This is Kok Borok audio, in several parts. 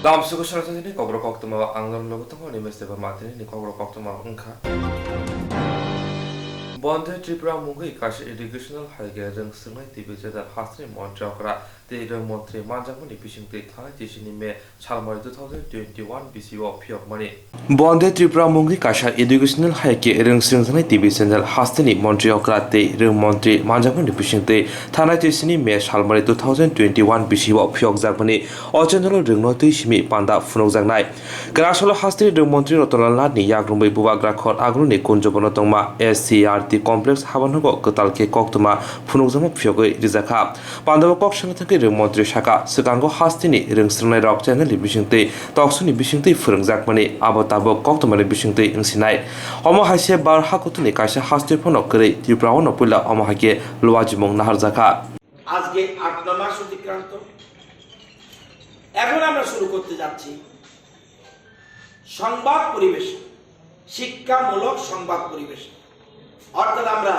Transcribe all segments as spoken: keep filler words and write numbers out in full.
Damsugo Sanathani kokrok koktwma ang norok logo tongo, Animesh Debbarma tini ni kokrok koktwma wngkha. Bonde Tripura mungwi kaisa educational hai khe rwng swrwngnai T V channel hasteni montri okra tei rwng montri manjakmani bisingtwi thanai tisini May salmari two thousand twenty-one bisio phiyokmani. Bonde Tripura mungwi kaisa educational hai khe rwng swrwngjaknai T V channel hasteni montri okra tei rwng montri manjakmani bisingtwi thanai tisini May salmari two thousand twenty-one bisio phiyokjakmani. O channel o rwngno twi simi panda phunukjaknai. Kwrwngsalo hasteni rwng montri Ratanlal Nath ni yakrwngwi bubagra khor agroni Kunjobono tongma S C R T complex habanogo kwtal khe koktwma phunukjakma phiyogwi rijakha. Pandao kok sana thangwi rwng montri saka, swkango hasteni rwng swrwngnairok channel ni bisingtwi, talk show ni bisingtwi phwrwngjakmani, abo tabuk koktwmani bisingtwi wngsinai. Omo hai se bar hakutuni kaisa hasteo phano kwrwi, Tripura o no puila omo hai khe luajimung naharjakha. আজকে আট মাস অতিক্রান্ত। এখন আমরা শুরু করতে যাচ্ছি সংবাদ পরিবেশন, শিক্ষামূলক সংবাদ পরিবেশন। অর্থাৎ আমরা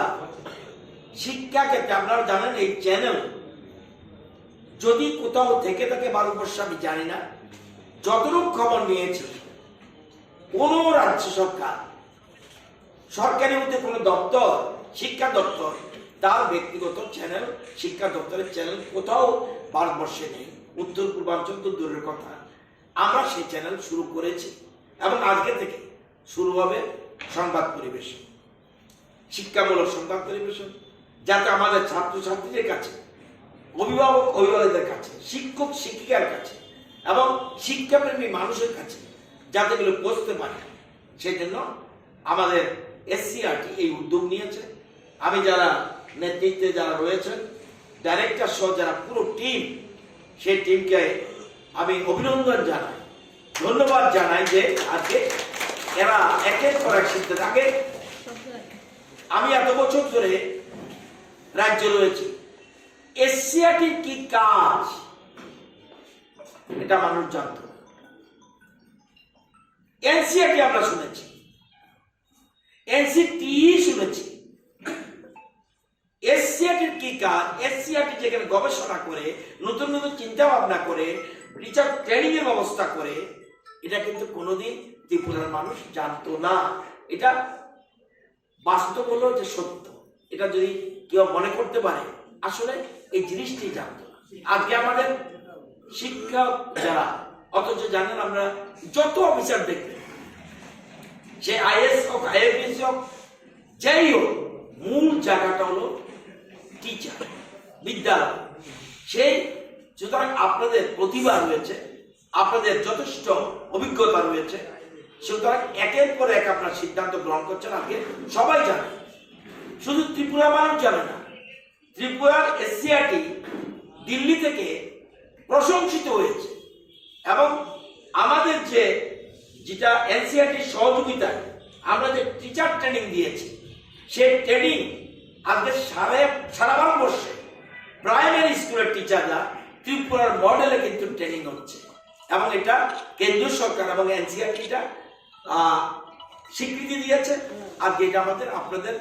শিক্ষা ক্ষেত্রে, আপনারা জানেন, এই চ্যানেল যদি কোথাও থেকে থাকে ভারতবর্ষে, আমি জানি না, যতটুকু খবর নিয়েছি, কোনো রাজ্য সরকার, সরকারি মধ্যে কোনো দপ্তর, শিক্ষা দপ্তর, তার ব্যক্তিগত চ্যানেল, শিক্ষা দপ্তরের চ্যানেল কোথাও ভারতবর্ষে নেই। উত্তর পূর্বাঞ্চল তো দূরের কথা, আমরা সেই চ্যানেল শুরু করেছি এবং আজকে থেকে শুরু হবে সংবাদ পরিবেশন, শিক্ষামূলক সংবাদ পরিবেশন, যাতে আমাদের ছাত্রছাত্রীদের কাছে, অভিভাবক অভিভাবকদের কাছে, শিক্ষক শিক্ষিকার কাছে এবং শিক্ষাপ্রেমী মানুষের কাছে যাতে এগুলো পৌঁছতে পারে, সেই জন্য আমাদের এসসিআরটি এই উদ্যোগ নিয়েছে। আমি যারা নেতৃত্বে যারা রয়েছেন, ডাইরেক্টর সহ যারা পুরো টিম, সেই টিমকে আমি অভিনন্দন জানাই, ধন্যবাদ জানাই যে আজকে এরা একের পর এক সিদ্ধান্ত। আগে আমি এত বছর ধরে রাজ্যে রয়েছি, এসসিআরটির কি কাজ এটা মানুষ জানতো না। এনসিআরটি আমরা শুনেছি, এনসিটি শুনেছি, এসসিআরটির কি কাজ? এসসিআরটি যেখানে গবেষণা করে, নতুন নতুন চিন্তা ভাবনা করে, টিচার ট্রেনিং এর ব্যবস্থা করে, এটা কিন্তু কোনোদিন ত্রিপুরার মানুষ জানতো না। এটা বাস্তব হলো যে সত্য। এটা যদি কেউ মনে করতে পারে, আসলে এই জিনিসটি জানতো না। আজকে আমাদের শিক্ষক যারা, অথচ জানেন, আমরা যত অফিসার দেখবেন, সে আইএস হোক, আইএফএস হোক, যাই হোক, মূল জায়গাটা হলো টিচার, বিদ্যালয়। সেই সুতরাং আপনাদের প্রতিভা রয়েছে, আপনাদের যথেষ্ট অভিজ্ঞতা রয়েছে, সুতরাং একের পর এক আপনার সিদ্ধান্ত গ্রহণ করছেন। আজকে সবাই জানে, শুধু ত্রিপুরা মানুষ জানে না, ত্রিপুরার এসসিআরটি দিল্লি থেকে প্রশংসিত হয়েছে এবং আমাদের যে, যেটা এনসিআরটির সহযোগিতায় আমরা যে টিচার ট্রেনিং দিয়েছি, সেই ট্রেনিং আজকে সারা, সারা ভারতবর্ষে প্রাইমারি স্কুলের টিচাররা ত্রিপুরার মডেলে কিন্তু ট্রেনিং হচ্ছে এবং এটা কেন্দ্রীয় সরকার এবং এনসিআরটিটা আহ, স্বীকৃতি দিয়েছে। আজকে এটা আমাদের, আপনাদের,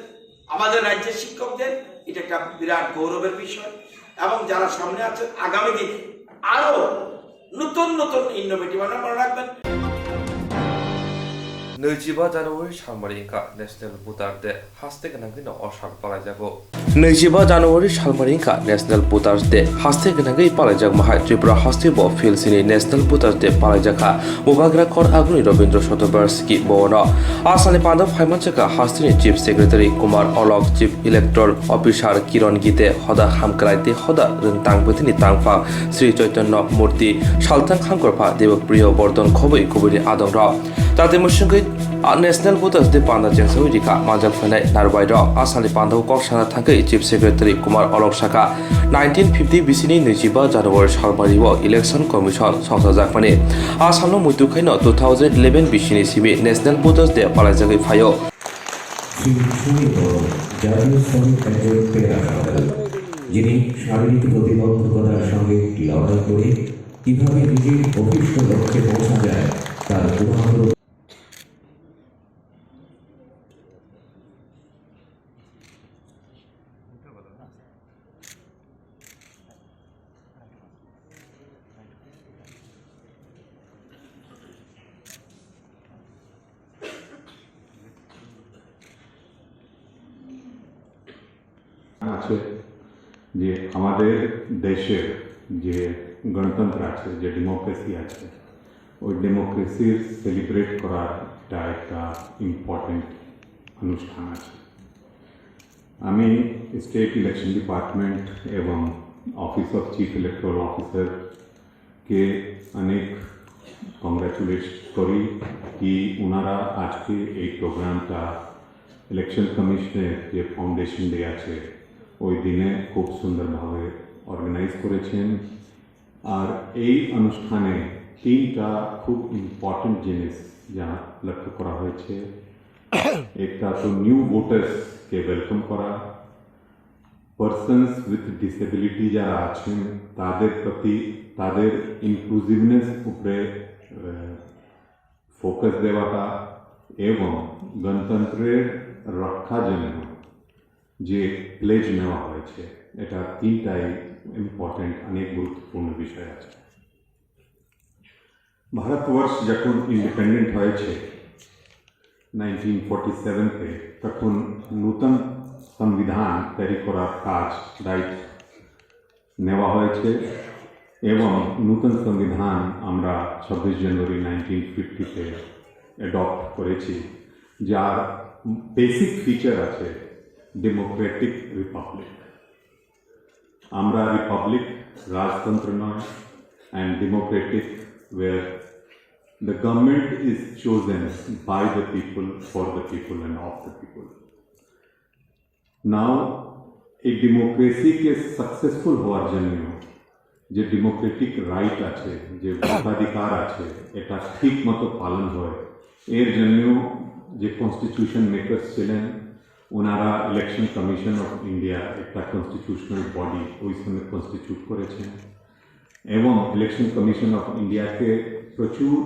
আমাদের রাজ্যের শিক্ষকদের এটা একটা বিরাট গৌরবের বিষয় এবং যারা সামনে আছেন আগামী দিনে আরো নতুন নতুন ইনোভেটিভ, আপনারা মনে রাখবেন। Nwichiba January salmari wngkha National Voter Day. Haste gwnangwi no o sal palaijago. Nwichiba January salmari wngkha National Voters Day. Haste gwnangwi palaijakma hai Tripura haste bo phil sini National Voters Day palaijakha. Bubagra khor aguni Rabindra Shatobarshiki bono. A salni panda phaimanjakha hasteni Chief Secretary Kumar Olok, Chief Electoral Officer Kiron Gite, hoda hamkrai tei hoda rwngtang bwtwini tangphang Sri Chaitanya Murti, salthang hamkrai pha Debapriyo Bordon khobwi kubuni adongrok. Tate mwswngwi A National Voters Day panda chengsawi rikha manjak phainai narwai rok. A salni pandao kok sana thangwi Chief Secretary Kumar Olok sakha, nineteen fifty bisini nwichiba January salmari o Election Commission songchajakmani. A salno muitu khaino two thousand eleven bisini simi National Voters Day palaijagwi phaio. Shri সুনীল বরণ, জাতীয় শ্রমিক ব্যাংকের pair harder, যিনি শারীরিক প্রতিবন্ধকতার সঙ্গে লড়াই করে কিভাবে নিজের অভীষ্ট লক্ষ্যে পৌঁছা যায়, তার উদাহরণ। যে আমাদের দেশের যে গণতন্ত্র আছে, যে ডেমোক্রেসি আছে, ওই ডেমোক্রেসির সেলিব্রেট করার এটা একটা ইম্পর্টেন্ট অনুষ্ঠান আছে। আমি স্টেট ইলেকশন ডিপার্টমেন্ট এবং office of chief electoral officer কে অনেক কংগ্রাচুলেট করি কি ওনারা আজকে এই প্রোগ্রামটা ইলেকশন কমিশনের যে ফাউন্ডেশন ডে আছে, ওই দিনে খুব সুন্দরভাবে অর্গানাইজ করেছেন। আর এই অনুষ্ঠানে তিনটা খুব ইম্পর্টেন্ট জিনিস যা লক্ষ্য করা হয়েছে। একটা তো নিউ ভোটার্সকে ওয়েলকাম করা, পার্সনস উইথ ডিসেবিলিটি যারা আছেন তাদের প্রতি, তাদের ইনক্লুসিভনেস উপরে ফোকাস দেওয়াটা এবং গণতন্ত্রের রক্ষা জন্য যে প্লেজ নেওয়া হয়েছে, এটা তিনটাই ইম্পর্টেন্ট, অনেক গুরুত্বপূর্ণ বিষয় আছে। ভারতবর্ষ যখন ইন্ডিপেন্ডেন্ট হয়েছে নাইনটিন ফর্টি সেভেনতে, তখন নতুন সংবিধান তৈরি করার কাজ, দায়িত্ব নেওয়া হয়েছে এবং নতুন সংবিধান আমরা ছাব্বিশ জানুয়ারি নাইনটিন ফিফটিতে অ্যাডপ্ট করেছি, যার বেসিক ফিচার আছে ডেমোক্রেটিক রিপাবলিক। আমরা রিপাবলিক, রাজতন্ত্র নয়, and democratic, where the government is chosen by the people, for the people and of the people. নাও এই ডেমোক্রেসিকে সাকসেসফুল হওয়ার জন্য যে ডেমোক্রেটিক রাইট আছে, যে ভোটাধিকার আছে, এটা ঠিক মতো পালন হয়, এর জন্য যে কনস্টিটিউশন মেকার্স ছিলেন, ওনারা ইলেকশন কমিশন অফ ইন্ডিয়া, একটা কনস্টিটিউশনাল বডি, ওই সময় কনস্টিটিউট করেছেন এবং ইলেকশন কমিশন অফ ইন্ডিয়াকে প্রচুর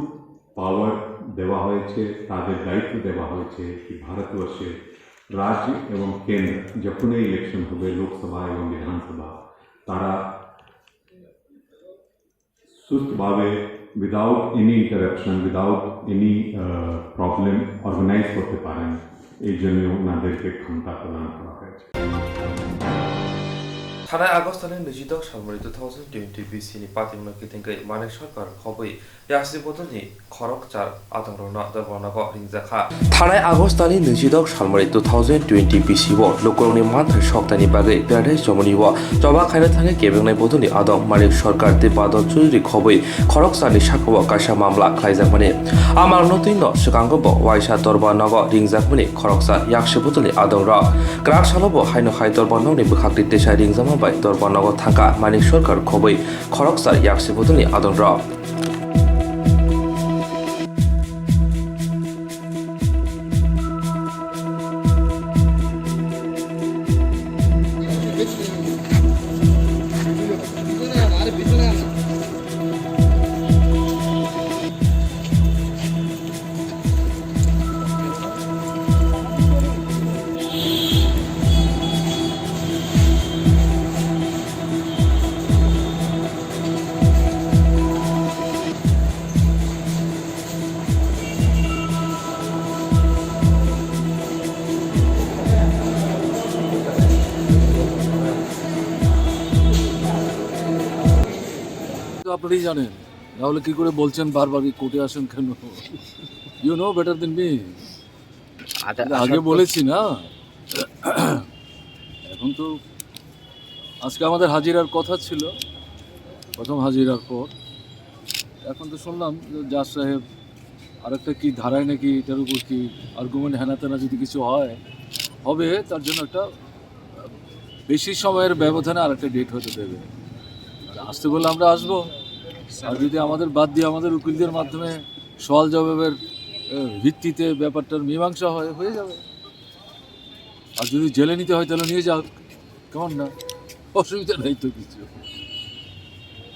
পাওয়ার দেওয়া হয়েছে, তাদের দায়িত্ব দেওয়া হয়েছে কি ভারতবর্ষে রাজ্য এবং কেন্দ্র যখনই ইলেকশন হবে, লোকসভা এবং বিধানসভা, তারা সুস্থভাবে, without any interruption, without any problem organise করতে পারেন। এই জন্য ওনাদেরকে ক্ষমতা প্রদান করা হয়েছে। Thanai Agostani nijidok salmari two thousand twenty B C ni patimno kitingwi Manik Sarkar khobwi yaksi bodolni khoroksa adongrokno dorbarnogo ringjakha. Thanai Agostani nijidok salmari two thousand twenty B C o lukurokni manthai soktaini bagwi Paradise Chomoni o choba khaina thangwi kebengnai bodolni adong Manik Sarkar tei Badal Chaudhury khobwi khoroksani sakao kaisa mamla khlaijakmani. Amalno twino swkango bo waisa dorbarnogo ringjakmani khoroksa yaksi bodolni adongrok. Kwrak salo bo haino hai dorbarnokni bwkhakni tesa ringjakma bai dorbarnogo thangkha Manik Sarkar khobwi khoroksa yaksi bodolni adongrok. তো আপনারাই জানেন, তাহলে কি করে বলছেন বারবার এই কোর্টে আসেন কেন? You know better than me. আচ্ছা, আগে আসল তো বলেছি না? এখন তো আজকে আমাদের হাজিরার কথা ছিল, প্রথম হাজিরার পর। এখন তো শুনলাম যে জাজ সাহেব আরেকটা কি ধারায় নাকি এটার উপর কি আর্গুমেন্ট হেনা তেনা যদি কিছু হয়, হবে, তার জন্য একটা বেশি সময়ের ব্যবধানে আরেকটা ডেট হয়তো দেবে। আর আসতে বললে আমরা আসবো, আর যদি আমাদের বাদ দিয়ে আমাদের উকিলদের মাধ্যমে সওয়াল জবাবের, এ, ভিত্তিতে ব্যাপারটার মীমাংসা হয়, হয়ে যাবে। আর যদি জেলে নিতে হয় তাহলে নিয়ে যাক, কেমন না, অসুবিধা নেই তো কিছু।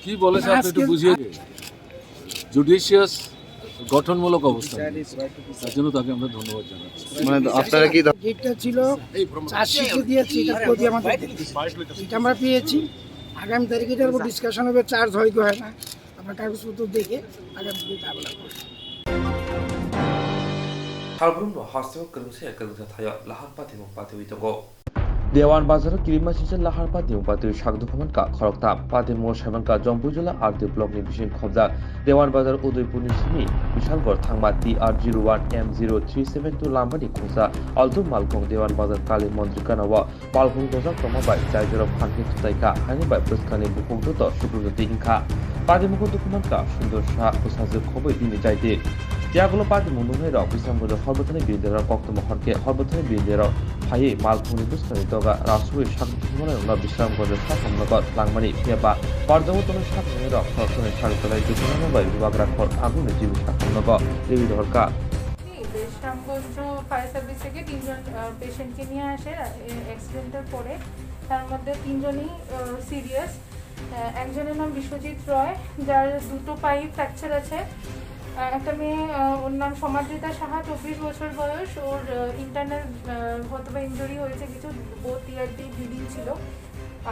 কি বলেছে আপনি একটু আজকে বুঝিয়ে দিন। জুডিশিয়াস গঠনমূলক অবস্থান নিয়েছে, তার জন্য তাকে আমরা ধন্যবাদ জানাচ্ছি। মানে আপনারা কি ধ- যেটা ছিল চার্জশিটে দিয়েছি, এটা কপি আমাদের দিন। এটা আমরা পেয়েছি। আগামী তারিখে এটার উপর ডিসকাশন হবে, চার্জ হয় কি হয় না, আমরা কাগজপত্র দেখে আগামী দিনে ঝামেলা করবো। Salbrumno hasteo kwrwngsa ya kwrwngsa thaio lahar patimung patiwi tongo. Dewan Bazar o kirima sijak lahar patimung patwi sak dukhumankha khoroktham. Patimungo saimankha Jompuijala R D block ni bising khobjak Dewan Bazar Udaipur ni simi Bishalgarh thangma T R zero one M zero three seven two lama ni khungsa Altu Malkhung Dewan Bazar Kali Mondir gana o Malkhung dojak tongma bai jai jorok phan khe thutai kha, haini bai bwskangni bukhuk joto sukrubjak twi wngkha. Patimungo dukhumankha Sundor Shah, bwsajwk khobwi bini jaiti. Yagulo patimung nuknairok Bisramganj Horbwthani B L D rok koktwma hor khe Horbwthani B L D rok phaiwi Malkhungni bwskangni doga rasugwi sak dukhumanirokno Bisramganj sakham nogo twlangmani phiya ba barjago tonwi sak noknwirok khorokthani sak belai dukhumanai bai bubagra khor aguni jibi sakham nogo riwi rohorkha. এই বেশরামগঞ্জ fire service থেকে তিনজন, আহ, পেশেন্টকে নিয়ে আসে, আহ, এ-, অ্যাক্সিডেন্টের পরে। তার মধ্যে তিনজনই, আহ, সিরিয়াস। আহ, একজনের নাম বিশ্বজিৎ রয়, যার দুটো পায়ে ফ্র্যাকচার আছে। আহ, একটা মেয়ে, আহ, ওর নাম সমাদৃতা সাহা, চব্বিশ বছর বয়স। ওর, আহ, ইন্টারনাল, আহ, হয়তো বা ইনজুরি হয়েছে কিছু, বোথ ইয়ার্সেই ব্লিডিং ছিল।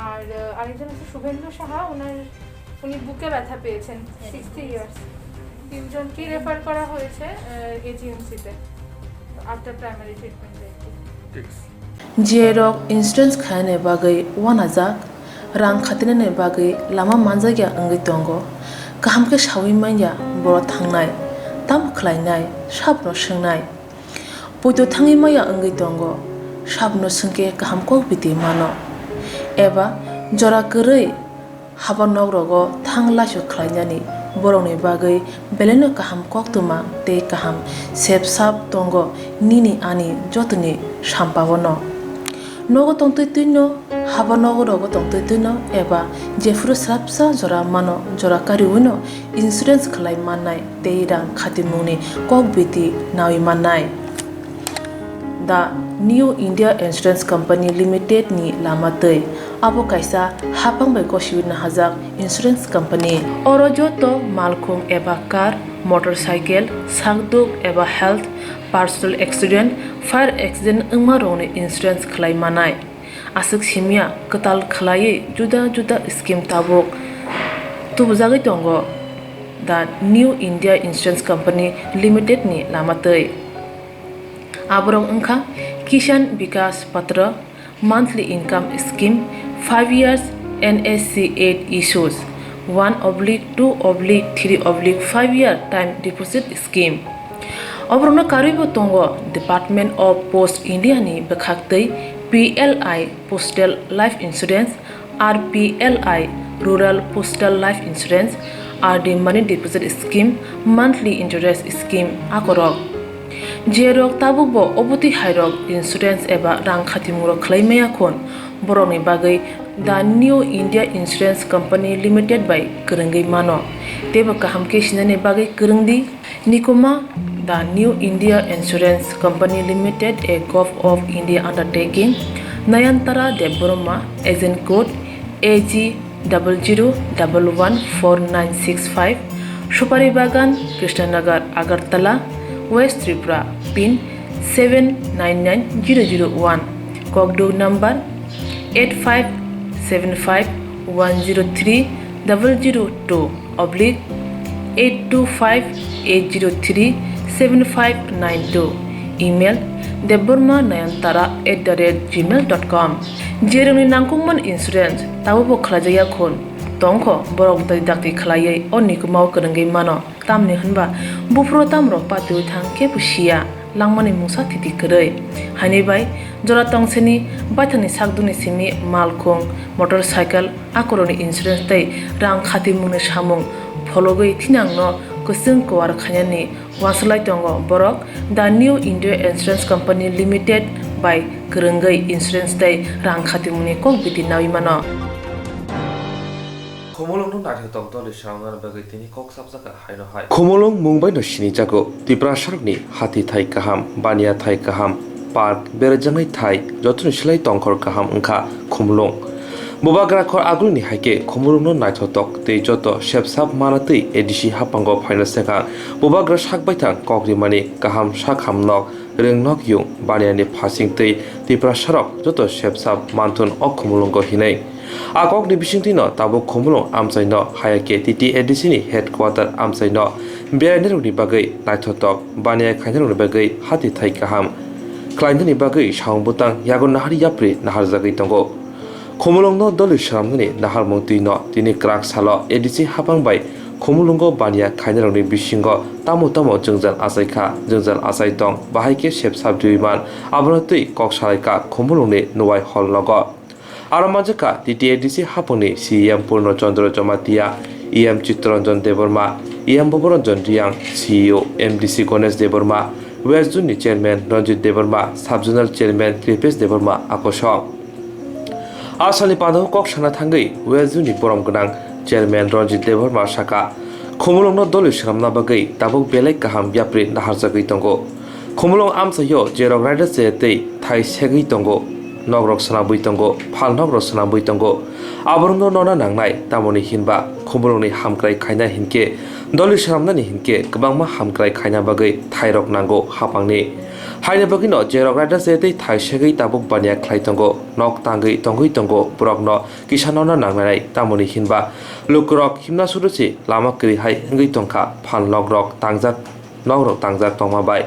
আর, আহ, আরেকজন আছে শুভেন্দু সাহা, ওনার, উনি বুকে ব্যথা পেয়েছেন, সিক্সটি ইয়ার্স। তিনজনকেই রেফার করা হয়েছে, আহ, এজিএমসিতে, আফটার প্রাইমারি ট্রিটমেন্ট আর কি। Jiyarok insurance khainani bagwi uanajak, rang khatinani bagwi lama manjakya wngwi tongo. Kaham khe saui manya boro thangnai, tamo khlainai, sabono swngnai. Poito thangwi maya wngwi tongo, sabono swngkhe kaham kok biti mano. Eba jora kwrwi haba nok rogo thang laisu khlainani borokni bagwi belaino kaham koktwma tei kaham sep sap tongo nini ani jotoni sampao no. Nogo tongtwi twino, haba nogo rogo tongtwi twino eba jephuru swrapsa jora mano jora kariwino insurance khlai mannai tei rang khatimungni kok biti naui mannai. The New India Insurance Company Limited ni lama twi. Abo kaisa hapang bai gosiwi nahajak insurance company. Oro joto malkhung eba car, motorcycle, sakduk eba health, personal accident, fire accident wngma rokni insurance khlai manai. Aswk simya kwtal khlaiwi juda juda scheme tabuk tubujagwi tongo The New India Insurance Company Limited ni lama twi. Aborok wngkha Kisan Vikas Patra, monthly income scheme, five years N S C eight issues, one oblique two oblique three oblique five year time deposit scheme. Oborokno karwibo tongo Department of Post India ni bwkhaktwi P L I Postal Life Insurance, R P L I Rural Postal Life Insurance, R D Money Deposit Scheme, Monthly Interest Scheme akorok. Jerok tabukbo obotwi hairok insurance eba rang khatimungrok khlai maya khun, borokni bagwi The New India Insurance Company Limited bai kwrwngwi mano. Teibo kaham khe sinani bagwi kwrwngdi. Nikuma, The New India Insurance Company Limited, a Govt of India undertaking, Nayantara Debbarma, agent code A G double zero double one four nine six five, Supari Bagan, Krishnanagar, Agartala, West Tripura, pin seven nine nine zero zero one, kokduk number eight five seven five one zero three double zero two oblique eight two five eight zero three seven five nine two, email debbarma nayantara at the rate gmail dot com. Jerokni nangkukmani insurance tabukbo khlaijakya khun tongkho, borok dakti dakti khlaiwi o nikumao kwrwngwi mano. Tamni hwnba buphuru tamrok patiwi thang kebo siya, langmani mungsa thiti kwrwi. Haini bai jora tongseni baithangni sakdukni simi malkhung, motorcycle, akorokni insurance tei rang khatimungni samung phologwi thinangno kwchwng kuar khainani uansuk lai tongo borok The New India Insurance Company Limited bai kwrwngwi insurance tei rang khatimungni kok biti naui mano. Khumulwngno naithotok doli swnamnani bagwi tini kok chapjak kha haino hai. Khumulwng mung baino sinijago Tiprasarokni hati thai kaham, baniya thai kaham, park, berajaknai thai, jotoni silai tongkhor kaham wngkha Khumulwng. Bubagra khor agulini hai khe Khumulwngno naithotok tei joto sepsap manatwi A D C haphango phaina swkang bubagra sak baithang kok rimani kaham sak ham nok, rwng nok yung, baniyani phasing twi Tiprasarok joto sepsap manthun o Khumulwngo hinwi. A kokni bisingtwino tabuk Khumulwng amchaino haya khe T T A D C ni headquarter amchaino berainairokni bagwi naithotok, baniya khainairokni bagwi hati thai kaham, khlainani bagwi samung bwtang yago nahar yapri naharjagwi tongo. Khumulwngno doli swnamnani naharmung twino tini kwrak salo A D C hapang bai Khumulwngo baniya khainarokni bisingo tamo tamo jwngjal achaikha, jwngjal achai tong, bahai khe sep sap riwi man, abono twi kok salaikha Khumulwngni Nuwai hall nogo. Aro manjakha T T A D C hapangni C E M Purno Chandra Jamatia, E M Chittaranjan Debbarma, E M Bhabaranjan Reang, C E O M D C Ganesh Debbarma, West Zone ni Chairman Ranjit Debbarma, Sub Zonal Chairman Kripesh Debbarma akosong. A salni pandao kok sana thangwi West Zone ni borom gwnang Chairman Ranjit Debbarma saka, Khumulwngno doli swnamna bagwi tabuk belai kaham yapri naharjagwi tongo. Khumulwng amchaio jerok raida chaya tei thai segwi tongo, nokrok swnamwi tongo, phalnokrok swnamwi tongo. Aborokno nona nangnai, tamoni hinba Khumulwngni hamkrai khaina hinkhe, doli swnamnani hinkhe kwbangma hamkrai khaina bagwi thairok nango hapangni. Haini bagwino jerok raida chaya tei thai segwi tabuk baniya khlai tongo, nok tangwi tongwi tongo borokno kisa nona nangnai, tamoni hinba lukurok himna surusi lama kwrwi hai wngwi tongkha, phalnokrok tangjak, nokrok tangjak tongma bai.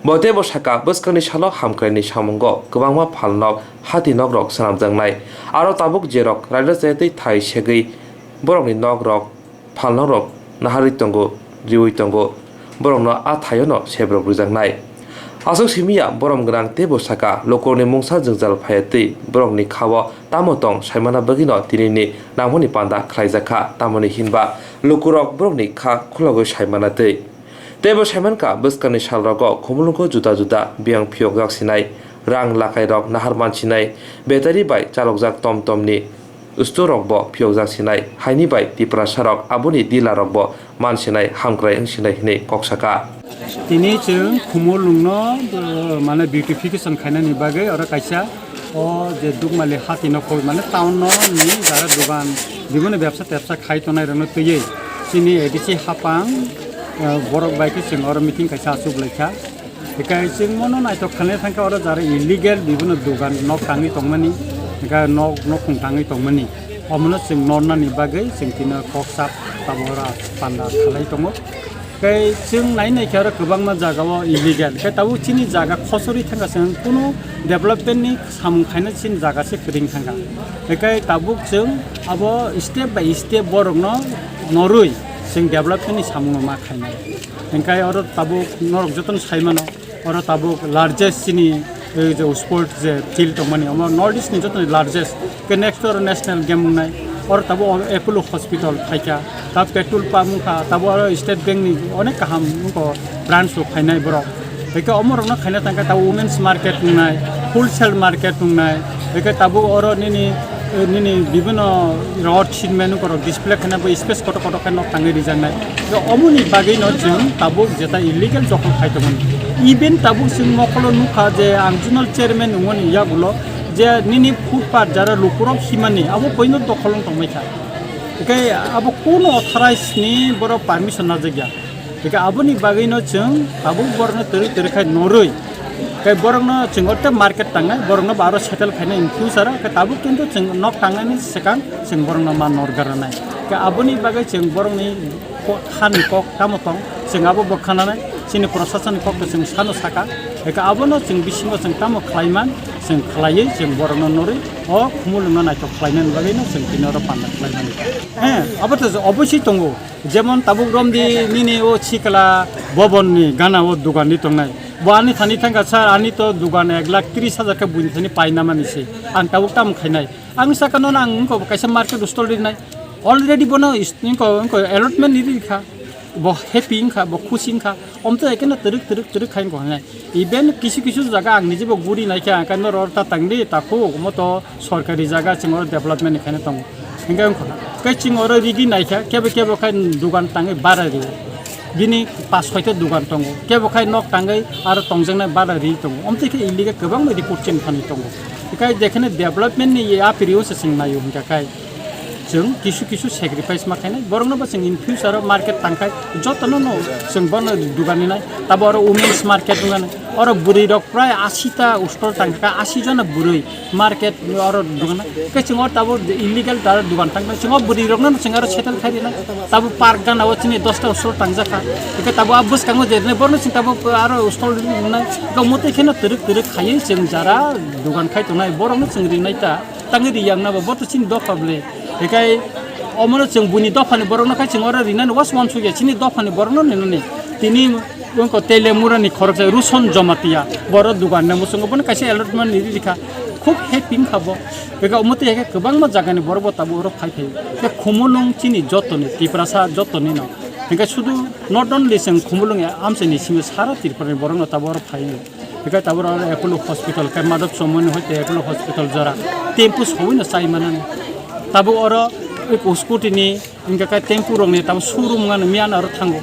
Bo teibo saka, bwskangni salo hamkraini samungo kwbangma phalnok hati nokrok swnamjaknai. Aro tabuk jerok raida chaya tei thai segwi borokni nokrok, phalnokrok naharwi tongo, riwi tongo, borokno a thaiono sebrok rwjaknai. Aswk simiya borom gwnang teibo saka, lukurokni mungsa jwngjal phaiya twi borokni khao tamo tong saimana bagwino tinini nangmani panda khlaijakha, tamoni hinba lukurok borokni kha khulogwi saimana twi. Teibo saimankha, bwskangni salrogo Khumulwngo juda juda biyang phiyokjak sinai, rang lakairok nahar mansinai, battery bai chalokjak tom tomni store rokbo phiyokjak sinai, haini bai Tiprasarok aboni dealer rokbo mansinai, hamkrai wngsinai hinwi kok saka. Tini chwng Khumulwngno, uh, mane beautification khainani bagwi oro kaisa o je Dukmali hati no khoi mane town no ni jaga dogan biboni bebsa tebsa khai tongnai rokno twiwi chini A D C hapang, uh, borok bai khe chwng oro meeting kaisa achuk lai kha. Hinkhe chwng mono naithok khlaina thangkhe oro jara illegal bibino dogan nok tangwi tongmani, hinkhe nok nokhung tangwi tongmani. Omono chwng nornani bagwi chwng tino kok sap tabora panda khalai tongo. Tei chwng nai naikhe oro kwbangma jagao illegal. Tei tabuk chini jaga khosorwi thangkha chwng kunu development ni samung khaina chini jaga se kwrwng thangkha. Hinkhe tabuk chwng abo step by step borokno norwi chwng development ni samungno ma khainai. Hinkhe oro tabuk norok jotono saimano, oro tabuk largest chini, eh, je sport je field tongmani, omo North East ni joto ni largest. Ke next oro national game wngnai, oro tabuk Apollo Hospital phaikha, tab petrol pump wngkha, tabuk oro State Bank ni onek kaham wngkha branch rok phainai borok. Eke omo rokno khaina thangkha tabuk women's market wngnai, wholesale market wngnai, eke tabuk oro nini, eh, nini bibino rod, cement borok display khaina bo space kotor kotor khe nok tangwi rijaknai. Tei omoni bagwino chwng tabuk jeta illegal jokol khai tongmani. Even tabuk chwng mokolo nukha je ang zonal chairman wngmani yagulo je nini footpath jara lukurok himani abo poino dokhol wng tongmai kha. Tei abo kuno authorized ni borok permission najak ya. Tei aboni bagwino chwng tabuk borokno twrwi twrwi khai norwi. Tei borokno chwng orte market tangnai, borokno bo aro settle khainai in future o. Tei tabuk kintu chwng nok tangnani swkang chwng borokno ma norgar rwnai. Tei aboni bagwi chwng borokni ko-, hani kok tamo tong, chwng abo bo khananai, chini proshasoni kokno chwng sano saka, eka abono chwng bisingo chwng tamo khlaiman, chwng khlaiwi chwng borokno norwi o Khumulwngno naithok khlainani bagwino chwng tini oro panda khlaimani. He, abo to oboswi tongo, jemon tabuk romdi nini o sikla bobonni gana o dogan di tongnai, bo ani thani thangkha, "Sir, ani to dogan ek lakh tris hajar khe buini thani painamani se, ang tabuk tamo khainai?" Ang saka nono ang wngkha kaisa market stall rinai, already bono is-, wngkha, wngkha allotment ni rikha, bo happy wngkha, bo khusi wngkha, omtwi haikhe no twrwk twrwk twrwk khai wngkha hinai. Even kisu kisu jaga ang nijebo guri naikha, ang khe norok ta tangdi takhuk, omo to sorkari jaga, chwng oro development ni khaina tongo. Hinkhe wngkha khe chwng oro rigi naikha, kebo kebo khai dogan tangwi bara rio. Bini pas soita dogan tongo, kebo khai nok tangwi aro tongjaknai bara ri tongo, omtwi khe illegal kwbangma report chini thani tongo. Hinkhe jekhene development ni ya prio se chwng naio hinkha khai. Chwng kisu kisu sacrifice ma khainai, borokno bo chwng in future o market tangkhai, jotono no chwng bono dugan rinai, tabo oro women's market wngmani, Oro bwrwi rok prai asi ta stall tangkha, asi jona bwrwi market oro dogan. Ke chwng o tabuk illegal ta dogan tangkha. Chwng o bwrwi rokno chwng aro settle khai rina. Tabuk park gana o chini dosta stall tangjakha. Ke tabuk a bwskango je rina borno chwng tabuk aro stall rinai. Ke motwi kheno twrwk twrwk khaiwi chwng jara dogan khai tongnai. Borokno chwng rinai ta. Tangwi riyang na bo, bo to chini dopha ble. Ekai omono chwng buini dophani borokno khai chwng oro rinani was wansukya, chini dophani borokno ninani. Tini wngkha Telemurani khoroksa Ruson Jomatia, borok dugan ni muchungo bono kaisa allotment ni rikha. Khub happy wngkha bo. Ekai omo tei ekai kwbangma jagani borok bo tabuk oro phai phai. Tei Khumulwng chini jotoni, Tiprasa jotoni no. Ekai sudu not only chwng Khumulwng amchaini simi sara Tripura ni borokno tabuk oro phai. Hikai tabuk oro Apollo Hospital, khe Madhab Chomoni hoite Apollo Hospital jora. Tempo sowino chai manani. Tabuk oro eko scooty ni, hinkhe khe tempo rokni tabuk showroom wngmani miyano oro thango.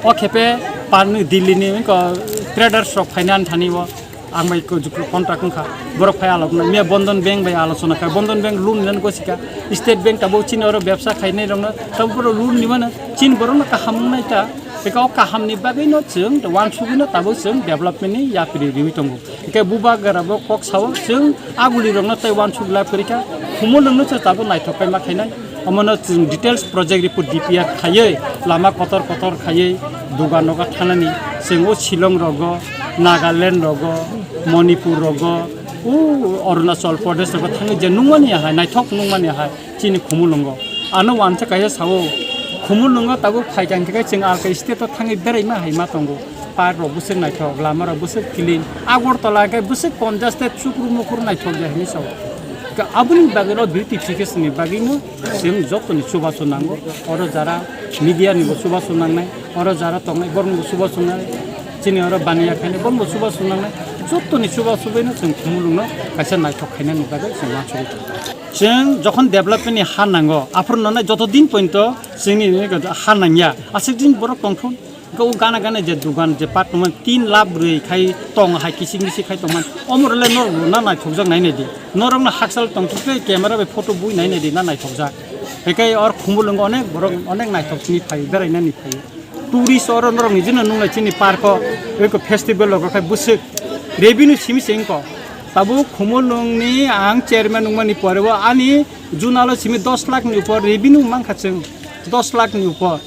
O khepe parni Delhi ni wngkha traders rok phainani thani o ang bai ko jukro contract wngkha. Borok phai alok na miya Bandhan Bank bai alochona kha. Bandhan Bank loan nani gosika. State Bank tabuk chini oro bebsa khainai rokno tabuk oro loan ni mano. Chini borokno kaham wngnai ta. Eka o kaham ni bagwi no chwng wansugwi no tabuk chwng development ni yapri riwi tongo. Eka bubagra bo kok sao chwng aguli rok no tei wansuk lab kwrwi kha. Khumulwng no chwng tabuk naithok kai ma khainai. Omo no chwng details project report D P R khaiwi lama kotor kotor khaiwi dugan rogo thanani chwng o Shillong rogo, Nagaland rogo, Manipur rogo, o Arunachal Pradesh rogo thangwi je nungmani hai naithok nungmani hai. Chini Khumulwngo. Ano wansa kaisa sao, Khumulwngo tabuk phaikha hinkhe chwng alka state o thangwi beraima hai ma tongo. Park rok bwswk naithok, lama rok bwswk clean. Agartala khe bwswk konjas tei chukru mukur naithok ya hinwi sao. Ka-, aboni bagwi no beautification ni bagwi no chwng joto ni chubachu nango. Oro jara media ni bo chubachu nangnai, oro jara tongnai borok ni bo chubachu nangnai. Chini oro baniya khainai borok ni bo chubachu nangnai. Joto ni chubachu bai no chwng Khumulwng no kaisa naithok khainani bagwi chwng ma chubachu. Chwng jokhon development ni ha nango, aphuru nonai joto din pointo chwngni ha nangya. Aswk din borok tongthun, hwnkhe o gana gana je dugan je part tongmani tin lakh brwi khai tong hai kisik misik khai tongmani. Omorole norok rwna naithokjak nai naidi. Norokno hakchal tongthok tei camera bai photo bui nai naidi na naithokjak. Hwnkhe or Khumulwngo onek borok onek naithok chini phai berainani phai. Tourist oro norok ni jino nunglai chini park o eko festival rogo khai bwswk revenue simi se wngkho. Tabuk Khumulwng ni ang chairman wngmani pore o ani junalo simi dos lakh ni upor revenue mankha chwng, dos lakh ni upor.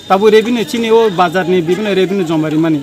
Tabuk revenue chini o bazar ni bibino revenue joma rimani.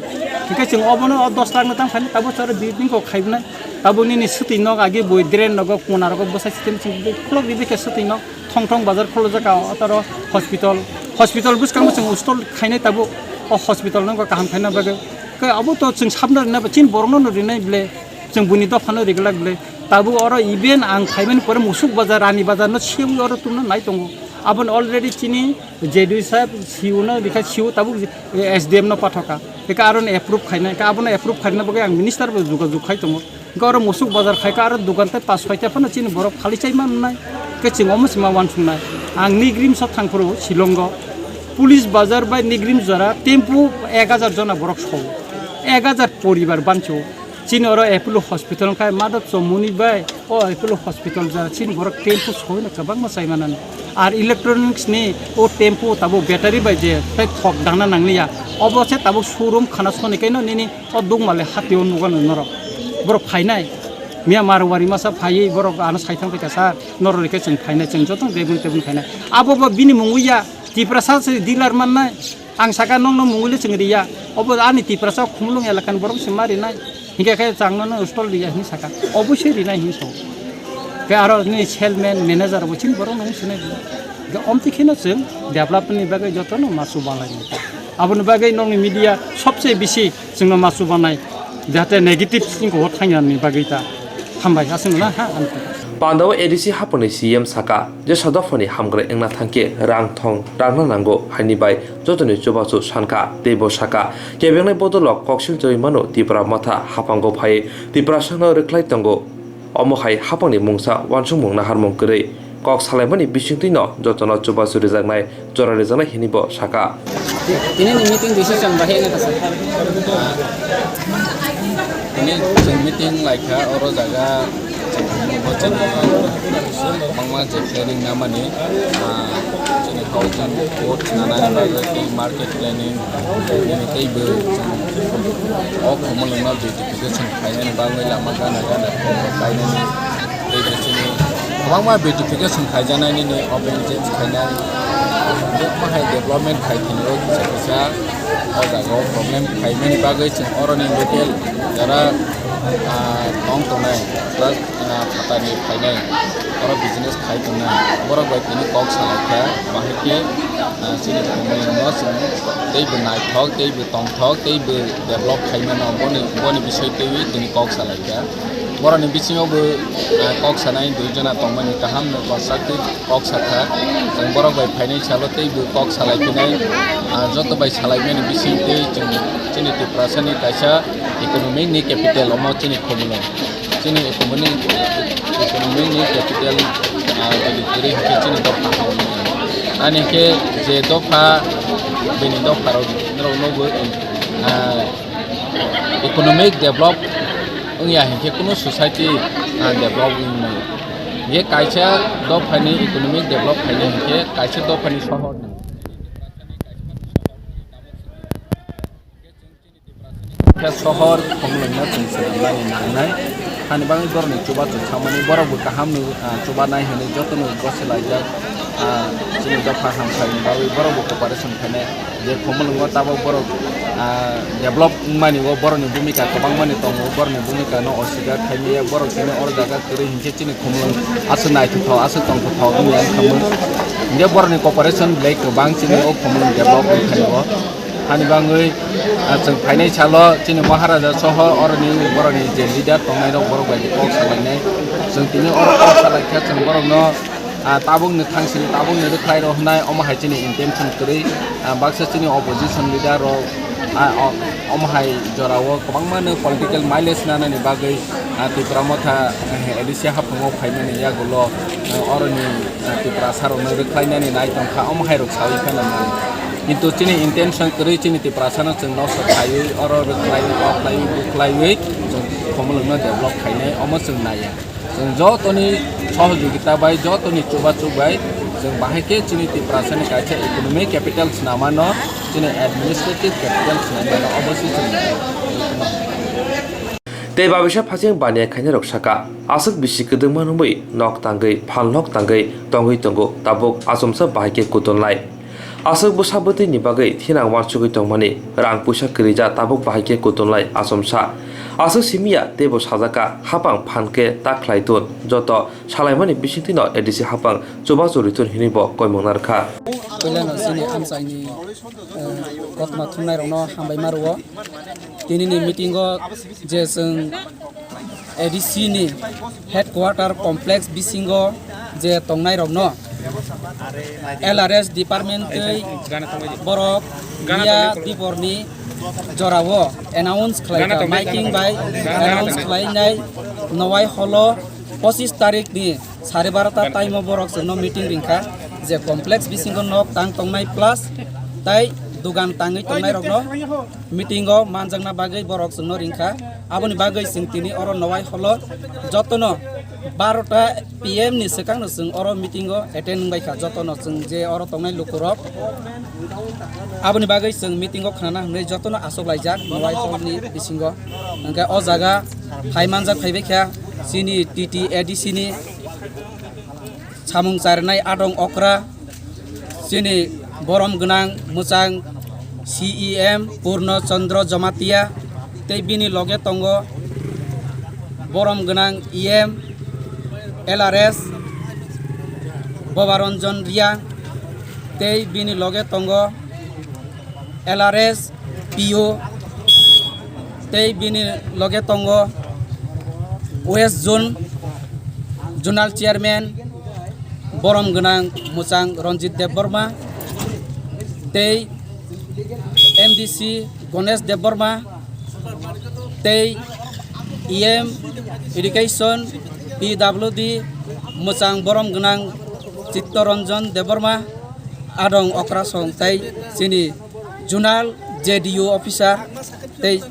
Hingke chwng obono o dos lakh no tang phani tabuk charo building kok khaibnai. Tabuk nini swtwi nok agi bui drain nogo kona rogo bwsai system chwng khulok ribi khe swtwi nok. Thong thong bazar khulujak o taro hospital, hospital bwskango chwng stall khainai tabuk o hospital no kaham khaina bagwi. Khe abo to chwng sabna rwna ba chini borokno no rinai ble, chwng buini dophano riglak ble. Tabuk oro even ang khaimani pore Musuk bazar, Rani bazar no sewi oro tungna nai tongo. Aboni already chini J D O saheb C E O no rikha, C E O tabuk S D M no pathoka. Eka aro no approve khainai, eka abono approve khaina bagwi ang minister bo jogajog khai tongo. Hingke oro Musuk bazar khaika aro dogan tei pas soita phano chini borok phali chai mannai. Hingke chwng omo se ma uansuknai. Ang Nigrim sok thangphuru Shillongo. Police bazar bai Nigrim jora tempo ek hajar jona borok sowo. Ek hajar poribar bancho. Chini oro Apollo hospital wngkha Madhab Chomoni bai o Apollo hospital jora chini borok tempo sowino kwbangma chai manani. Ar electronics ni o tempo tabuk battery bai je tei thok dangna nangliya. Obo se tabuk showroom khana soni kaino nini O dukmale hati o nugo no norok. Borok phainai. Miya Marwari masa phaiwi borok ano sai thang phaikha sir. Norok rikhe chwng phainai, chwng joto debun tebun phainai. Abo bo bini mungwi ya. Tiprasa se dealer mannai. Ang saka nokno mungwi le chwng riya. Obo ani Tiprasa Khumulwng elakani borok se ma rinai. Hinkhe khe changno no stall riya hin saka. Obosoi rinai hin so. Khe aro ni salesman, manager bo chini borok no sinai. Khe omtwi kheno chwng development ni bagwi jotono ma chubalai. Aboni bagwi nokni media sobse bisi chwngno ma chubanai, jahate negative thinking o thangya ni bagwi ta. Hambai, aswk na ha, ang. Pandao A D C haphangni C M saka, jesa dophani hamkrai wngna thangkhe rang thong rangna nango, haini bai jotoni chubachu sankha, tei bo saka, kebengnai bodolrok koksil chorwi mano Tipra Motha haphango phai Tiprasano rwkhlai tongo. Omo hai haphangni mungsa uansukmung naharmung kwrwi kok salaimani bisingtwino jotono chubachu rijaknai jora rijaknai hinwi bo saka. Tini ni meeting decision bahai na kasa. Tini chwng meeting laikha oro jaga Kwbangma je planning namani, ah, chini housing board nanani bagwi tei market planning, tei bo o Khumulwngno beautification khainani bagwi lama gana gana kainani tei bo chini kwbangma beautification khaijaknai nini open change khainai, bukma hai development khai thani o kisa kisa o jaga o problem khaimani bagwi chwng oroni local jara, ah, tong tongnai plus ah, phatani phainai, oro business khai tongnai, borok bai tini kok salai kha, bahai khe, ah, chini Khumulwngno chwng tei bo naithok, tei bo tongthok, tei bo develop khai mano, boni, boni bisoi twiwi tini kok salai kha. Borokni bisingo bo, ah, kok sanai dui jona tongmani, kaham no constructive kok sakha. Chwng borok bai phainai salo tei bo kok salai phinai, ah, joto bai salai mani bising tei chwng chini Tiprasani kaisa economic ni capital omo chini Khumulwng. Chini economic, economic ni capital, ah, bini kwrwi hinkhe chini dopha hwnwi. Ani khe je dopha, bini dopha rok, norok nukgo, ah, economic develop wngya hinkhe kunu society, ah, develop wngmani. Hinkhe kaisa dophani economic develop khainai hinkhe kaisa dophani sohor. Khe sohor Khumulwngno chwng swnamnani nangnai. Hani bagwi borokni chubachu samani borokbo kaham nw, ah, chubanai hwnwi jotono gosi laijak. Ah, chini dopha hamkhaini bagwi borokbo cooperation khainai. Je Khumulwngo tabok borok, ah, develop wngmani o borokni bhumika kwbangmani tongo, borokni bhumikano oswikar khaimaya borok chini oro jaga kwrwi hinkhe chini Khumulwng aswk naithothok, aswk tongthothok wngya wngkha. Hinkhe borokni cooperation belai kwbang chini o Khumulwng develop wngkha o. Hani bagwi, ah, chwng phainai salo chini Maharaja soho oroni borokni je leader tongnairok borok bai kok salainai. Chwng tini oro kok salaikha chwng borokno, ah, tabukni thangsini tabukni rwkhlai rw hwnai omo hai chini intention kwrwi, ah, baksa chini opposition leader rok, ah, o-, omo hai jorao kwbangmano political mileage nanani bagwi, ah, Tipra Motha, eh, A D C haphango phaimani yagulo, eh, oroni, eh, Tiprasarokno rwkhlainani nai tongkha, omo hai rok saui phano man. Kintu chini intention kwrwi chini Tiprasano chwng nosto khaiwi, oro rwkhlaiwi, koklaiwi, buklaiwi chwng Khumulwngno develop khainai, omo chwng naiya. Chwng jotoni sohojogita bai, jotoni chubachu bai chwng bahai khe chini Tiprasani kaisa economic capital swnamano, chini administrative capital swnamano, obo se chwng naiya. Tei babisa phacheng baniya khainai rok saka, aswk bisi kwdwkma nungwi nok tangwi, phalnok tangwi tongwi tongo, tabuk achomsa bahai khe kutonlai. Aswk bwsa bwtwi ni bagwi thinang uansugwi tongmani, rang puisa kwrwija tabuk bahai khe kutonlai achomsa. Aswk simiya teibo sajaka, hapang phan khe ta khlai tun, joto salaimani bisingtwi no A D C hapang chubachu rwi tun hinwi bo koimung narwkha. Puilano chini amchaini, eh, kothoma thumnairokno hambai ma rwo. Tinini meeting o je chwng A D C ni headquarter complex bisingo je tongnairokno L R S department tei borok miya diporni jorao announce khlaikha, miking bai announce khlainai Nowai holo pochis tarik ni sare barota time o borok chwngno meeting ringkha je complex bisingo nok tang tongnai plus tai dugan tangwi tongnairokno meeting o manjakna bagwi borok chwngno ringkha. Aboni bagwi chwng tini oro Nowai holo jotono barota P M ni swkangno chwng oro meeting o attend wngbaikha, jotono chwng je oro tongnai lukurok. Aboni bagwi chwng meeting o khnana hwnwi jotono achuk laijak Nowai hall ni bisingo. Hwnkhe o jaga phai manjak phaibaikha chini T T A D C ni samung charnai adong okra, chini borom gwnang mwchang C E M Purno Chandra Jamatia, tei bini loge tongo borom gwnang E M L R S Bobaranjan Riya, tei bini loge tongo L R S P O, tei bini loge tongo West Zone Zonal Chairman borom gwnang mwchang Ranjit Debbarma, tei M D C Ganesh Debbarma, tei E M Education P W D mwchang borom gwnang Chittaranjan Debbarma, adong okrasong tei chini Zonal J D O officer tei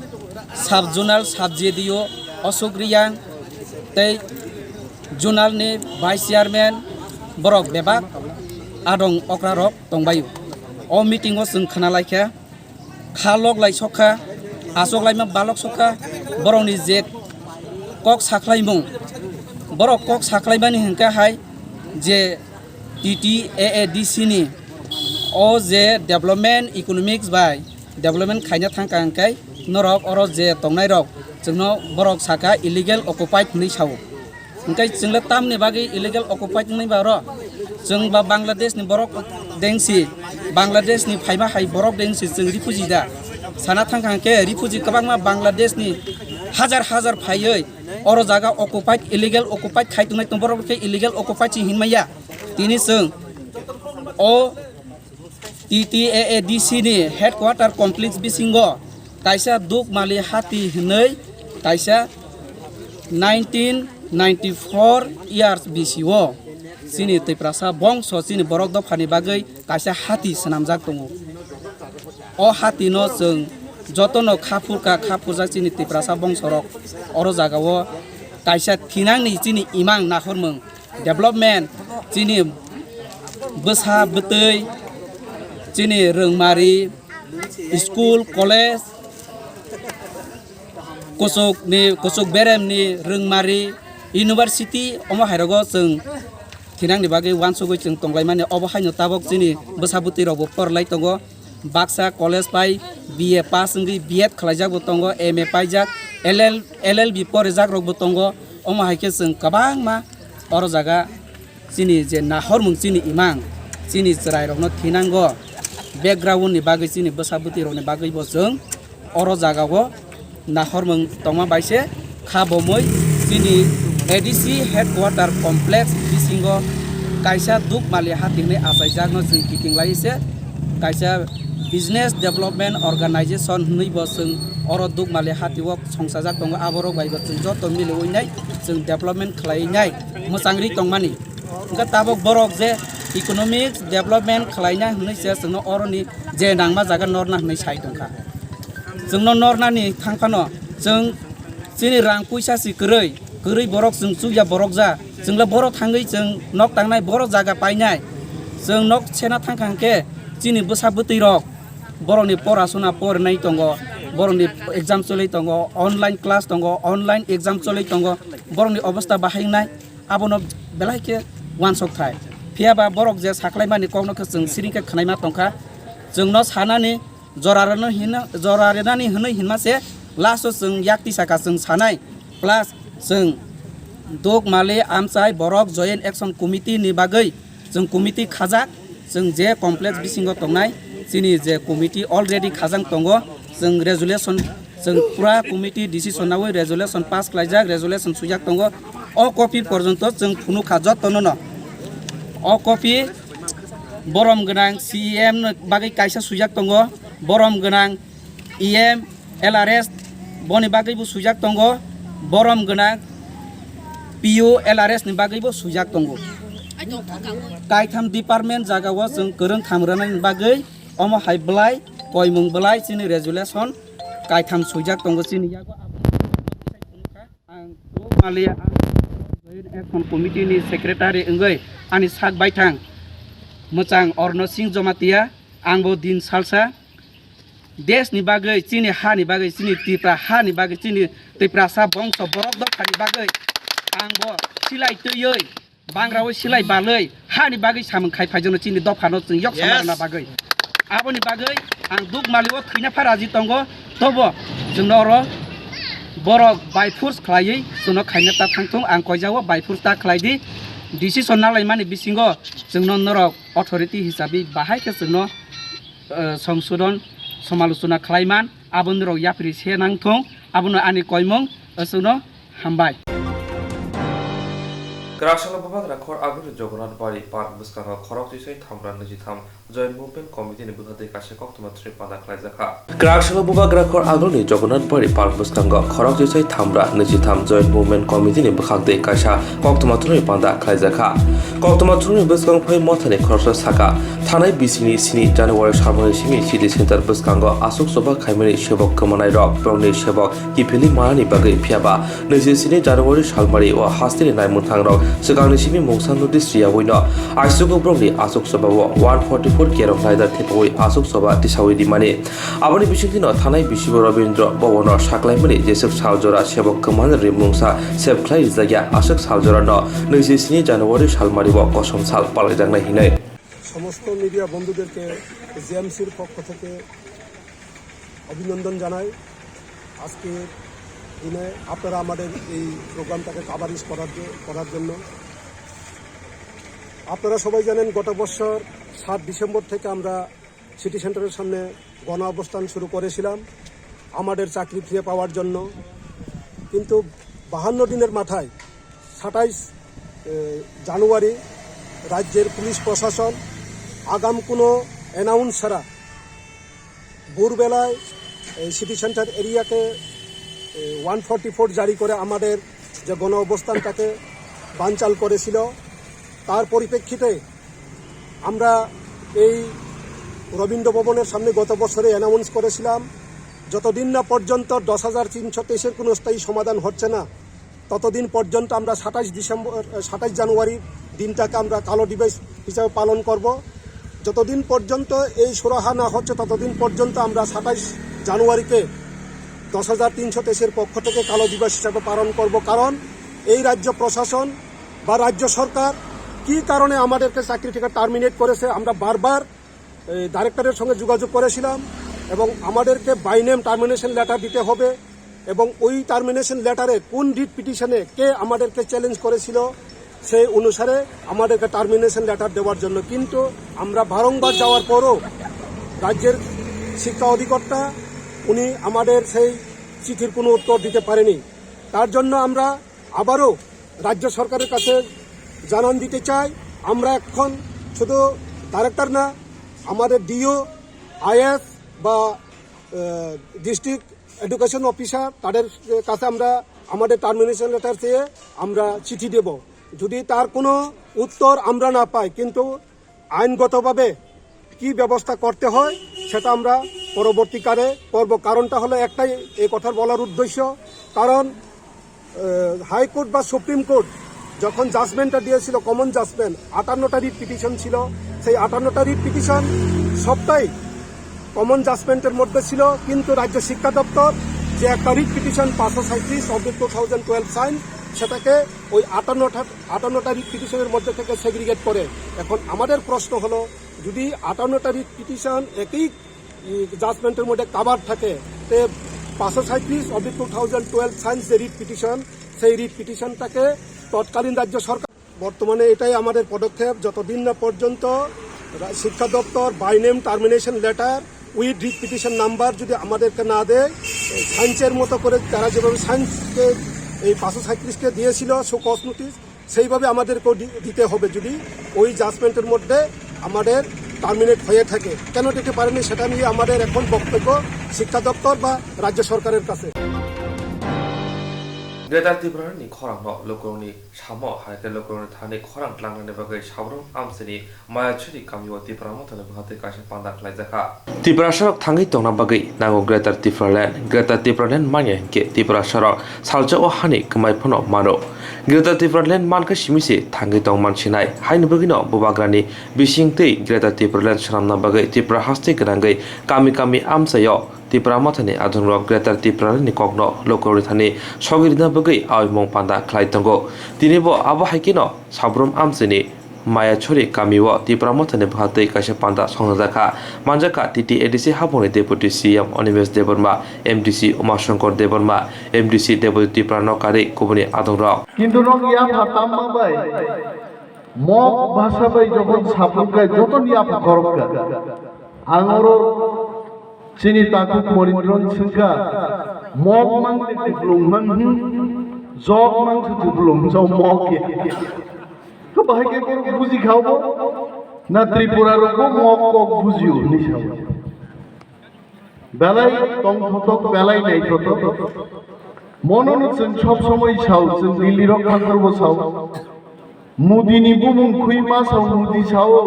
Sub Zonal Sub J D O Ashok Riyang tei Zonal ni vice chairman borok bebak adong okra rok tongbaio. O meeting o chwng khna laikha, kha lok lai sokha, aswk laima balok sokha, borok ni je kok sakhlaimung, borok kok sakhlaimani hwnkha hai je T T A A D C ni o je development economics bai development khaina thangkha hwnkhe norok oro je tongnai rok chwngno borok saka illegal occupied hwnwi sao. Hwnkhe chwngla tamni bagwi illegal occupied wngnai ba oro? Chwng ba Bangladesh ni borok dengsi, Bangladesh ni phaima hai borok dengsi chwng refugee da? Sana thangkha hwnkhe refugee kwbangma Bangladesh ni hajar hajar phaiwi oro jaga occupied, illegal occupied khai tongnai tong borok khe illegal occupied se hinmaya. Tini chwng o T T A A D C ni headquarter complex bisingo kaisa Dukmali hati hwnwi kaisa nineteen ninety four years B C o chini Tiprasa bongso chini borok dophani bagwi kaisa hati swnamjak tongo. O hati no chwng jotono kha phurkha, kha phurjak chini Tiprasa bongsorok oro jagao kaisa thinangni chini imang nahormung development, chini bwsa bwtwi, chini rwngmari, school, college, kuchukni, kuchuk beremni rwngmari, university, omo hairogo chwng thinangni bagwi uansugwi chwng tonglaimani. Obo haino tabok chini bwsa bwtwi rokbo porlai tongo. Baksa college pai B A pass wngwi B Ed khwlaijak bo tongo, M A paijak, L L, L L B porijak rokbo tongo. Omo hai khe chwng kwbangma oro jaga chini je nahormung, chini imang, chini chwrai rokno thinango. Background ni bagwi, chini bwsa bwtwi rokni bagwi bo chwng oro jagao nahormung tongma bai se kha bomwi chini A D C headquarter complex bisingo kaisa Dukmali hati hwnwi achaijakno chwng kiting lai se kaisa business development organization hwnwi bo chwng oro Dukmali hati o songsajak tongo. Aborok bai bo chwng joto miliwi nai chwng development khlai nai mwchangri tongmani. Hwnkhe tabok borok je economic development khlaina hwnwi se chwngno oroni je nangma jaga norna hwnwi sai tongkha. Chwngno nornani thang phano chwng chini rang puisa si kwrwi, kwrwi borok chwng chukya borok ja, chwngla borok thangwi chwng nok tangnai, borok jaga painai, chwng nok sena thangkha hwnkhe chini bwsa bwtwi rok borokni porasuna porinai tongo, borokni exam choli tongo, online class tongo, online exam choli tongo, borokni obosta bahai wngnai. Abono belai khe uansok thai. Phiya ba borok je saklaimani kokno khe chwng siring khe khwnaima tongkha. Chwngno sanani jora rwno hino, jora rwnani hwnwi hinma se last o chwng yak tisa kha chwng sanai. Plus chwng Dukmali amchai borok Joint Action Committee ni bagwi chwng committee khajak. Chwng je complex bisingo tongnai, chini je committee already khajang tongo, chwng resolution, chwng pura committee decision nawi resolution pass khlaijak, resolution swijak tongo. O copy porjonto chwng phunukha jotono no. O copy borom gwnang C E M ni bagwi kaisa swijak tongo, borom gwnang E M, L R S boni bagwi bo swijak tongo, borom gwnang P U, L R S ni bagwi bo swijak tongo. Kaitham department jaga o chwng kwrwng tham rwnani bagwi omo hai bwlai koimung bwlai chini resolution kaitham swijak tongo chini yago. Ang Dukmali, ang Joint Action Committee ni secretary wngwi ani sak baithang mwchang Orno Singh Jomatia, ang bo din salsa. Desh ni bagwi, chini ha ni bagwi, chini Tipra ha ni bagwi, chini Tiprasa bongso borok dophani bagwi ang bo silai twiwi, bangrawi silai balwi ha ni bagwi samung khai phaijakno chini dophano chwng yok sama rwna bagwi. Aboni bagwi ang Dukmali o thwina pha raji tongo, tobo chwngno oro borok by force khlaiwi chwngno khaina ta thangthung, ang koijao by force ta khlai di. Decision nalaimani bisingo chwngno norok authority hisabi bahai khe chwngno eh, songsodon somalochona khlaiman, aboni rok yapri se nangthung, abono ani koimung, aswkno hambai. Kwraksalo Bubagra khor agini Jagannath Bari park bwskango khorok twisai thamra nujitham Joint Movement Committee ni bwkhaktwi kaisa koktwma thwrwi panda khlaijakha. Kwrak salo bubagra khor agulni Jagannath Bari Park bwskango khorok chisai thamra nijitham Joint Movement Committee ni bwkhaktwi kaisa koktwma thwrwi panda khlaijakha. Koktwma thwrwi bwskang phai mothani khoroksa saka thanai bisini sini January salmani simi City Center bwskango aswk choba khaimani sebok kwmanairok borokni sebok kiphilwi manani bagwi phiyaba nijisini January salmari o hasteni naimwthang rok swkangni simi mungsa notice riyawino aisugo borokni aswk choba o one forty four kerok laidar thepawi aswk choba tisawi rimani. Aboni bisingtwino thanai bisibo Rabindra Bhavan o saklaimani jeswk saljora sebok kwmani rimungsa save khlai rijak ya aswk saljorano nijisini January salmari o kosom sal palaijaknai hinwi. সমস্ত মিডিয়া বন্ধুদেরকে জেএমসির পক্ষ থেকে অভিনন্দন জানাই। আজকের দিনে আপনারা আমাদের এই প্রোগ্রামটাকে কাভারেজ করার জ-, করার জন্য। আপনারা সবাই জানেন, গত বছর সাত ডিসেম্বর থেকে আমরা সিটি সেন্টারের সামনে গণ অবস্থান শুরু করেছিলাম আমাদের চাকরি ফিরে পাওয়ার জন্য। কিন্তু বাহান্ন দিনের মাথায় সাতাইশ, এ, জানুয়ারি রাজ্যের পুলিশ প্রশাসন আগাম কোনো অ্যানাউন্স ছাড়া ভোরবেলায় এই সিটি সেন্টার এরিয়াকে ওয়ান ফর্টি ফোর জারি করে আমাদের যে গণ অবস্থানটাকে বানচাল করেছিল। তার পরিপ্রেক্ষিতে আমরা এই রবীন্দ্র ভবনের সামনে গত বছরে অ্যানাউন্স করেছিলাম, যতদিন না পর্যন্ত দশ হাজার তিনশো তেইশের কোনো স্থায়ী সমাধান হচ্ছে না, ততদিন পর্যন্ত আমরা সাতাইশ ডিসেম্বর, সাতাইশ জানুয়ারির দিনটাকে আমরা কালো দিবস হিসাবে পালন করব। যতদিন পর্যন্ত এই সুরাহা না হচ্ছে, ততদিন পর্যন্ত আমরা সাতাইশ জানুয়ারিকে দশ হাজার তিনশো তেইশের পক্ষ থেকে কালো দিবস হিসাবে পালন করব। কারণ এই রাজ্য প্রশাসন বা রাজ্য সরকার কি কারণে আমাদেরকে চাকরি থেকে টার্মিনেট করেছে, আমরা বারবার এই ডাইরেক্টরের সঙ্গে যোগাযোগ করেছিলাম এবং আমাদেরকে বাই নেম টার্মিনেশন লেটার দিতে হবে এবং ওই টার্মিনেশন লেটারে কোন রিট পিটিশনে কে আমাদেরকে চ্যালেঞ্জ করেছিল, সেই অনুসারে আমাদেরকে টার্মিনেশন লেটার দেওয়ার জন্য। কিন্তু আমরা বারংবার যাওয়ার পরও রাজ্যের শিক্ষা অধিকর্তা উনি আমাদের সেই চিঠির কোনো উত্তর দিতে পারেনি। তার জন্য আমরা আবারও রাজ্য সরকারের কাছে জানান দিতে চাই। আমরা এখন শুধু ডাইরেক্টর না, আমাদের ডিও, আইএস বা ডিস্ট্রিক্ট এডুকেশন অফিসার, তাদের কাছে আমরা আমাদের টার্মিনেশন লেটার চেয়ে আমরা চিঠি দেব। যদি তার কোনো উত্তর আমরা না পাই, কিন্তু আইনগতভাবে কি ব্যবস্থা করতে হয়, সেটা আমরা পরবর্তীকালে করব। কারণটা হলো একটাই, এই কথার বলার উদ্দেশ্য, কারণ হাইকোর্ট বা সুপ্রিম কোর্ট যখন জাজমেন্টটা দিয়েছিল, কমন জাজমেন্ট, আটান্নটা রিট পিটিশন ছিল। সেই আটান্নটা রিট পিটিশন সবটাই কমন জাজমেন্টের মধ্যে ছিল, কিন্তু রাজ্য শিক্ষা দপ্তর যে একটা রিট পিটিশন পাঁচশো সাঁইত্রিশ of two thousand twelve sign, সেটাকে ওই আটান্নটা আটান্নটা রিট পিটিশনের মধ্যে থেকে সেগ্রিগেট করে। এখন আমাদের প্রশ্ন হলো, যদি আটান্নটা রিট পিটিশন একই জাজমেন্টের মধ্যে কাভার থাকে, তে পাঁচশো সাঁইত্রিশ of two thousand twelve signs যে রিট পিটিশন, সেই রিট পিটিশনটাকে তৎকালীন রাজ্য সরকার, বর্তমানে এটাই আমাদের পদক্ষেপ, যতদিন না পর্যন্ত রা-, শিক্ষা দপ্তর by name termination letter with writ petition number যদি আমাদেরকে না দেয়, সায়েন্সের মতো করে তারা যেভাবে সায়েন্সকে এই পাঁচশো সাঁইত্রিশকে দিয়েছিল শো কজ নোটিশ, সেইভাবে আমাদেরকেও দি-, দিতে হবে যদি ওই জাজমেন্টের মধ্যে আমাদের টার্মিনেট হয়ে থাকে। কেন দিতে পারেনি সেটা নিয়ে আমাদের এখন বক্তব্য শিক্ষা দপ্তর বা রাজ্য সরকারের কাছে। Greater Tripura ni khorang no lukurokni samo hai khe lukurokni thani khorang tlangnani bagwi Sabrum amchini Mayachuri kamio Tipra Mothani bwkhaktwi kaisa panda khlaijakha. Tiprasarok thangwi tongna bagwi nango Greater Tipraland. Greater Tipraland manya hinkhe Tiprasarok salsa o hani kwmai phano mano. Greater Tipraland mankha simi se thangwi tongman sinai. Haini bagwino bubagrani bisingtwi Greater Tipraland swnamna bagwi Tripura haste gwnangwi kami kami amchaio Tipra Mothani adongrok Greater Tipraland ni kokno lukurokni thani sogwi rwna bagwi aoimung panda khlai tongo. Tini bo abo hai kheno Sabrum amchini Mayachuri kamio Tipra Mothani bwkhaktwi kaisa panda songnajakha. Manjakha T T A D C habongni Deputy C M Animesh Debbarma, M D C Umashankar Debbarma, M D C Debojyoti Prano Karik kubuni adongrok. কিন্তু nok yapha tamma bai mok bhasha bai jokhon saphang kai joto ni yapha khorok kha. Ang oro chini takhuk Monindron swngkha, mok mang de kuplung man, hmm, jok mang se kuplung, jok mok ya. To bahai khe borok buji kha bo. Na Tripura rokbo mok kok bujio hinwi sao. Belai tongthotok, belai naithotok. Mono no chwng sob somoi sao, chwng Delhi rok thangkhorbo sao. Modi ni bumung khwi ma sao, Modi sao,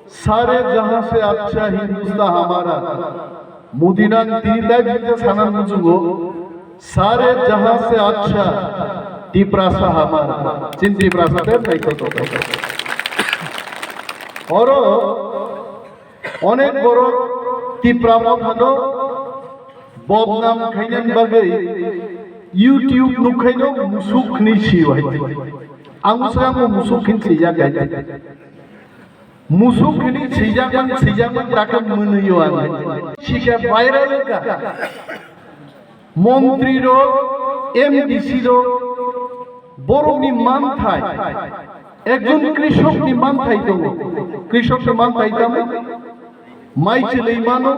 "Sare jahan se achha Hindustan hamara." Modi nang tini dai bini sanan muchungo, "Sare jahan se achha Tiprasa hamara." Chini Tiprasa te naithotok. Oro Onek borok Tipra Mothano bodnam khainani bagwi YouTube nukhaino musuk hwnwi sio hai. Ang swkang bo musuk hwnwi sijak hai. Musuk hwnwi sijakmang, sijakmang, dakhe mwnwio ang hai. Sikhe viral wngkha. Montri rok, M D C rok, borokni manthai, ekjon krishok ni manthai tongo. Krishok ni manthai tamo, mai chwlwi mano,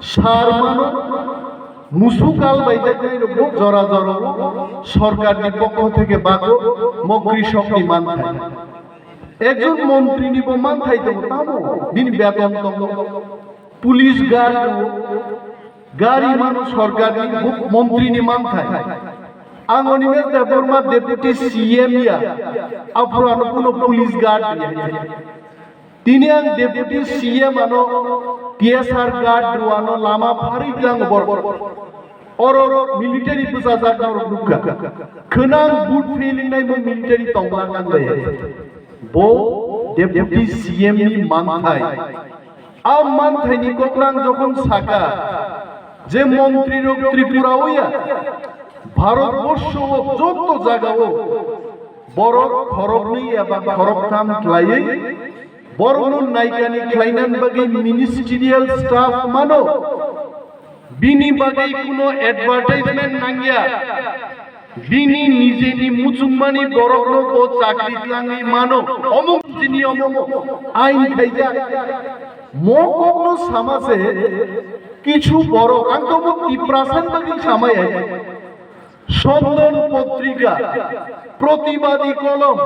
sar mano, musuk kal bai jaknai rok bo jora jora o sorkar ni pokho theke bago mo krishok ni manthai. Ekjon montri ni bo manthai tongo, tamo bini beton tongo, police guard tongo, gari mano sorkar ni, montri ni manthai. Ang Animesh Debbarma deputy C M ya, aphuru ano kuno police guard ya. Tini ang deputy C M ano T S R guard rw ano lama pharwi tlang bor. Oro military bwsajak norok nukha. Khwnang boot feeling nai bo military tonglang nang bai. Bo deputy C M ni manthai. A manthai ni koknang jokhon saka je montri rok Tripura o ya, Bharat borsho o joto jaga o borok khoroknwi eba khoroktham khlaiwi borokno naikani khlainan bagwi ministerial staff mano. Bini bagwi kuno advertisement nangya. Bini nijeni muchungmani borokno bo chakri tlangwi mano. Omuk jini omuk ain khaijak. Mo kokno sama se kichu borok, ang to bo Tiprasa ni bagwi samai hai. Sandon Potrika, Protibadi Kolom,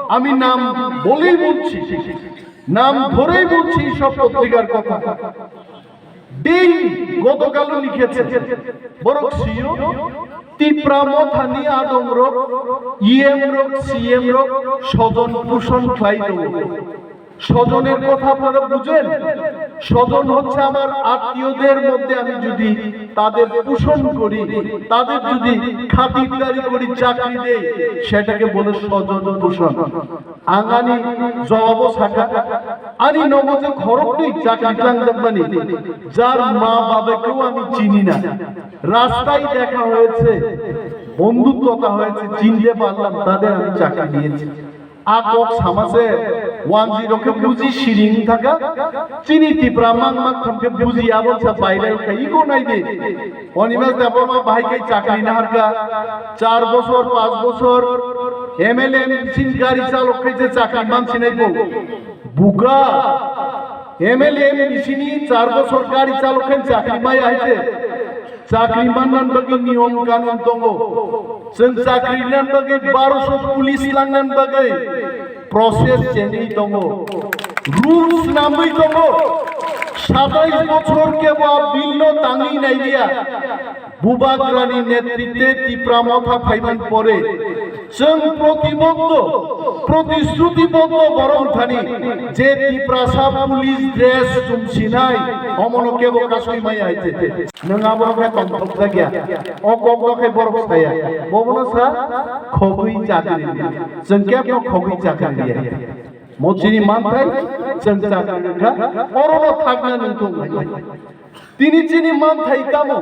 ami nam bolei bolchi, nam dhorei bolchi sob potrikar kotha. Daily, gotokalo likheche, borok siyo, Tipra Mothani adong rok, E M rok, C M rok, sojon puson khlai tongo. স্বজনের কথা আপনারা বুঝেন? স্বজন হচ্ছে আমার আত্মীয়দের মধ্যে আমি যদি তাদের পোষণ করি, তাদের যদি খাতিরদারি করি, চাকরি দেই, সেটাকে বলে স্বজন পোষণ। Ang ani jawabo sakha, ani nogo je khoroknwi chakri tlangjak mani, jar ma babakew ami chini na, রাস্তায় দেখা হয়েছে, বন্ধুত্বতা হয়েছে, চিনতে পারলাম, তাদের আমি চাকরি দিয়েছি। A kok sama se wanji rok khe buji siring thaka, chini Tipra mang mak tham khe buji abo sa viral khai iko nai di. Animesh Debbarma bahai khai chakri naharka, char bosor, panch bosor, M L A, M D C ni gari chalok khai je chakri mansinai bo. Buka, M L A, M D C ni char bosor gari chalok khai chakri maya hai je. Chakri mannan bagwi niyom kanun tongo. Chwng chakri nan bagwi baroso police langnan bagwi process chengwi tongo. Rules namwi tongo. Satais bochor kebo a bill no tangwi nailia. Bubagrani netritwe Tipra Motha phaiman pore. Chwng protiboddo, protishruti boddo borok thani je Tiprasa police dress chumsinai, omono kebo kasui maya hai je. Nwng abo khe tongthokjak ya. O kokno khe borok saya. Bobono sa khogwi chakri. Chwng kebo khogwi chakri ya. Mo chini manthai, chwng chakri kha, orono thakna nung tong hai. Tini chini manthai tamo?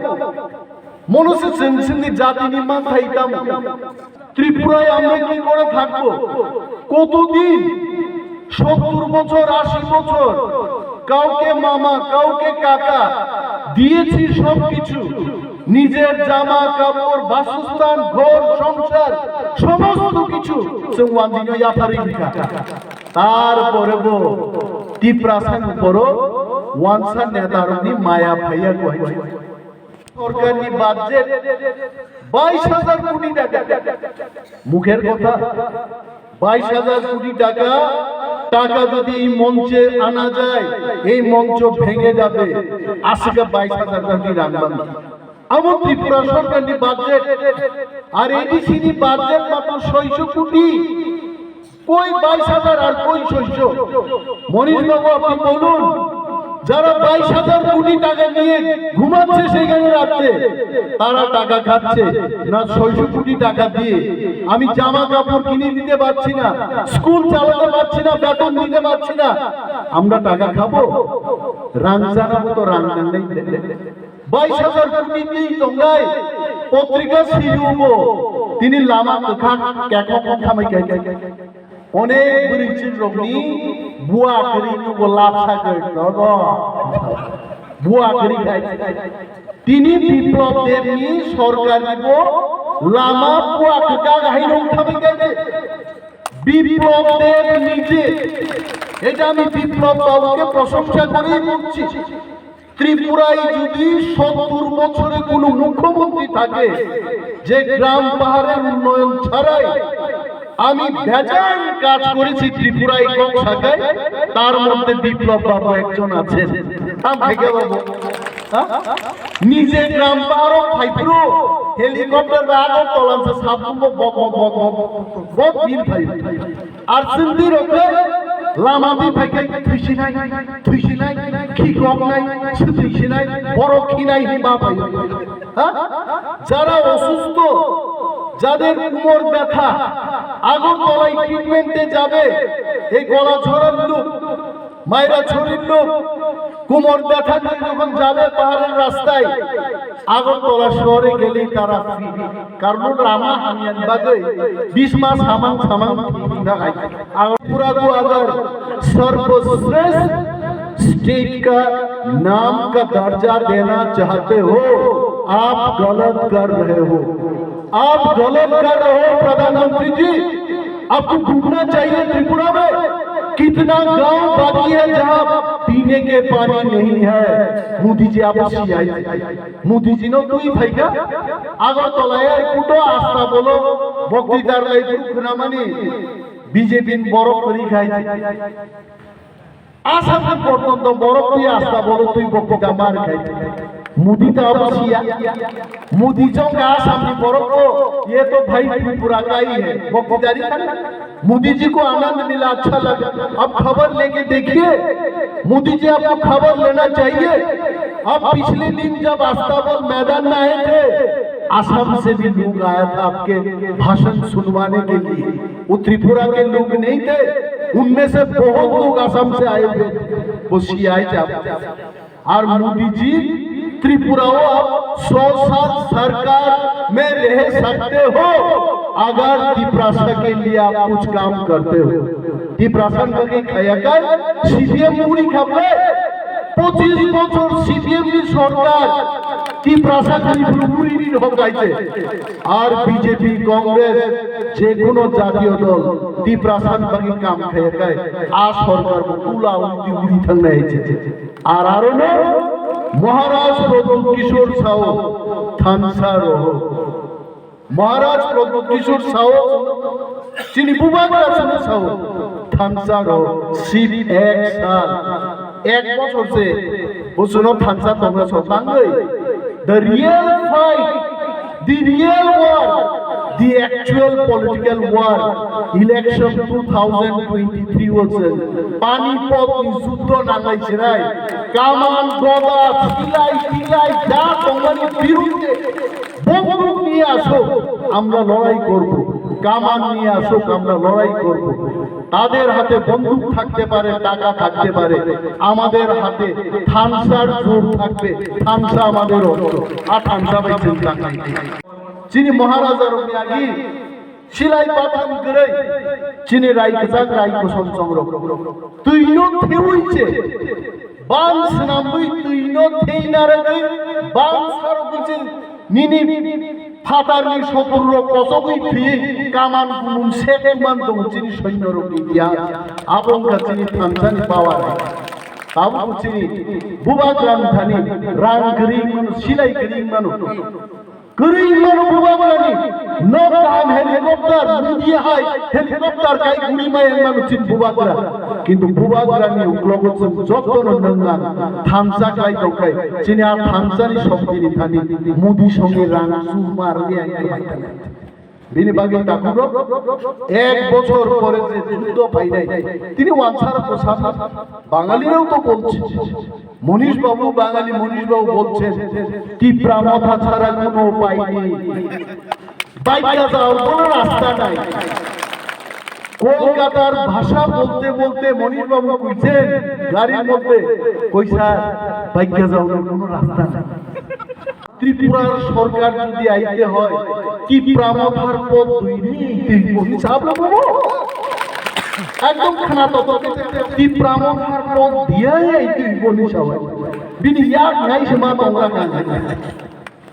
Mono se chwng chini jatini manthai tamo? Tripura আমরা কি করে থাকবো? কতদিন? সত্তর বছর, আশি বছর, কাউকে মামা, কাউকে কাকা, দিয়েছি সবকিছু, নিজের জামা কাপড়, বাসস্থান, ঘর সংসার, সমস্ত কিছু। Chwng wanjino yapharwi wngkha. Tarpore bo Tiprasa ni borok wansa neta rokni maya phaiya koi. Sorkarni budget bais hajar koti taka. Mukher kotha. বাইশ হাজার কোটি টাকা, টাকা যদি এই মঞ্চে আনা যায়, এই মঞ্চ ভেঙে যাবে। আজকে বাইশ হাজার কোটি রাখবেন। এমন ত্রিপুরা সরকারনি বাজেট আর এডিসিনি বাজেট মাত্র ছয়শো কোটি। কই বাইশ হাজার আর কই ছয়শো? মনীষ বাবু, আপনি বলুন, যারা বাইশ হাজার কোটি টাকা নিয়ে ঘুমাচ্ছে সেখানে রাত্রে, তারা টাকা খাচ্ছে না ছয়শো কোটি টাকা দিয়ে? আমি জামা কাপড় কিনে দিতে পারছি না, স্কুল চালাতে পারছি না, বেতন দিতে পারছি না, আমরা টাকা খাবো? রাংজানা মতো রাংজান নেই। বাইশ হাজার কোটি tongnai potrika siyubo tini lama kwkhak kekok wngkhamai khe. Onek bwrwi chwng rokni bua kwrwi nugo lapsa kwrwi nogo. Bua kwrwi khai. Tini Biplab Debni sorkarnibo lama bua kwkhak hai wngkhamai khe. Biplab দেব নিজে, এটা আমি বিপ্লব বাবুকে প্রশংসা করেই বলছি। ত্রিপুরায় যদি সত্তর বছরে কোনো মুখ্যমন্ত্রী থাকে যে গ্রাম পাহাড়ের উন্নয়ন ছাড়াই আমি বেজান কাজ করেছি ত্রিপুরায় কম শাখায়, তার মধ্যে বিপ্লব বাবু একজন আছেন। তাম থেকে বাবু, হ্যাঁ? নিজে গ্রাম পাহাড়ও খাইপুরো হেলিকপ্টার বা আগরতলা সে সাবুম্ব বক বক বক বক বক বক বিল খাই। আর সিন্দি রকে লামা দি ভাইকে থুইসিনাই, থুইসিনাই, খিকলকনাই, সুথুইসিনাই, বড় খিনাই হিমা ভাই। হ্যাঁ? যারা অসুস্থ, যাদের কোমর ব্যথা, আগরতলায় ট্রিটমেন্টে যাবে, এই গলা ঝরার লোক, মাইরা ছড়ির লোক, কোমর ব্যথা নিয়ে যখন যাবে পাহাড়ের রাস্তায়, আগরতলা শহরে গেলেই তারা ফ্রি। কারণ রামা হামিয়ান বাদে বিশ মাস হামাং সামাং ঠিক না হয়। আগরপুরা को अगर सर्वश्रेष्ठ स्टेट का नाम का दर्जा देना चाहते हो, आप गलत कर रहे हो। आप गलत कर रहे हो प्रधानमंत्री जी। आपको घूमना चाहिए त्रिपुरा में। कितना गांव बाकी है जहां पीने के पानी नहीं है। मोदी जी, आप मोदी जी नो तू ही भाई का। আগরতলা এয়ারপোর্টও আস্তা বলো, বক্তৃতার লাই খুনামানি বিজেপি বড় করি খাই। আসামে পর্যন্ত বড় তুই আস্তা বড় তুই বক্তৃতা মার খাই। মোদি তো অবশ্যই। মোদি চঙ্গা আসামনি বড় কো, ये तो भाई त्रिपुरा का ही है। বক্তৃতারি খান। मोदी जी को आनंद मिला, अच्छा लगा। अब खबर लेके देखिए, मोदी जी आपको खबर लेना चाहिए। अब पिछले दिन जब अस्ताबल मैदान में आए थे, असम से भी लोग आया था आपके भाषण सुनवाने के लिए। वो त्रिपुरा के लोग नहीं थे, उनमें से बहुत लोग असम से आए हुए थे। वो सीआई थे आप। और मोदी जी, त्रिपुरा हो आप सौ साल सरकार में रह सकते हो, अगर तिप्रासा के लिए आप कुछ काम करते हो। तिप्रासा के खयाकर सीडीएम पूरी खबरे পঁচিশ বছর সিপিএম নি সরকার তিপ্রাসা খালি পুরোপুরি নি ঢোকাইছে। আর বিজেপি, কংগ্রেস, যে কোনো জাতীয় দল তিপ্রাসান বাকি কাম খেয়ে খায়। আর সরকার তুলা উল্টি উড়ি থাকলে হয়েছে। আর আরো না, মহারাজ প্রদ্যুৎ কিশোর সাহু থানসা রহ। মহারাজ প্রদ্যুৎ কিশোর সাহু, চিনি বুবাগ্রাসন সাহু, থানসা রহ, শিব এক সাল, এক বছর সে, বুঝুন, থানসা তোমরা সব বাংলায়। The real fight, the real war, the actual political war, election two thousand twenty-three হচ্ছে, পানিপথ যুদ্ধ নাঙাই ছিড়াই, কামান, গদা, সিলাই, টিলাই, যা তোমার বিরুদ্ধে বন্দুক নিয়ে আসো, আমরা লড়াই করব। কামান নিয়ে আসুক, আমরা লড়াই করব। তাদের হাতে বন্দুক থাকতে পারে, টাকা থাকতে পারে, আমাদের হাতে থানসার জোর থাকবে। থানসা আমাদের অস্ত্র। আর থানসা ভাই চিন্তা নাই। চিনি মহারাজার অগ্নি আগি সিলাই পাথান গড়ে চিনি রাই গজাক রাই কুসুম চন্দ্র। তুইনো থেউইছে বান স্নামবি তুইনো থেইনারগি বান সারগুছে nini phatarni soturrok kochogwi thwiwi kaman gumung sekman tongo chini soinyorokni ya. Abo wngkha chini thansani power. Tabuk chini bubagra wngthani rang kwrwi mano, silai kwrwi mano. Kwrwi mano bubagrani, nok kaham helicopter, media hai helicopter kai guri mai wng mano chini bubagra. Kintu bubagrani uklogo chwng jotono nwngnang thansa khlai tongkhai, chini a thansani soktini thani Modi songe rang chuma rwya wng khe mai thangkha. Bini bagwi takhuk rok ek bochor pore je juddo phainai, tini wansarok ko sab Bangali rao to bolchi. মনীষ বাবু, বাঙালি মনীষ বাবু বলছেন, "তিপ্রা মথা ছাড়া কোনো উপায় নেই, বাইকা যাওয়ার কোনো রাস্তা নাই।" কলকাতার ভাষা বলতে বলতে মনীষ বাবু কইছেন গাড়ির মধ্যে, কই, "স্যার, বাইকা যাওয়ার কোনো রাস্তা নাই।" ত্রিপুরার সরকার যদি আইতে হয়, তিপ্রা মথার পথ ধরে আইতে হইব, হিসাব লাগাবো। একদম খানা তত তিপ্রা মথার পথ দিয়ে আইতে হইব, হিসাব। বিনি ইয়াক নাই সে মা তোমরা কান।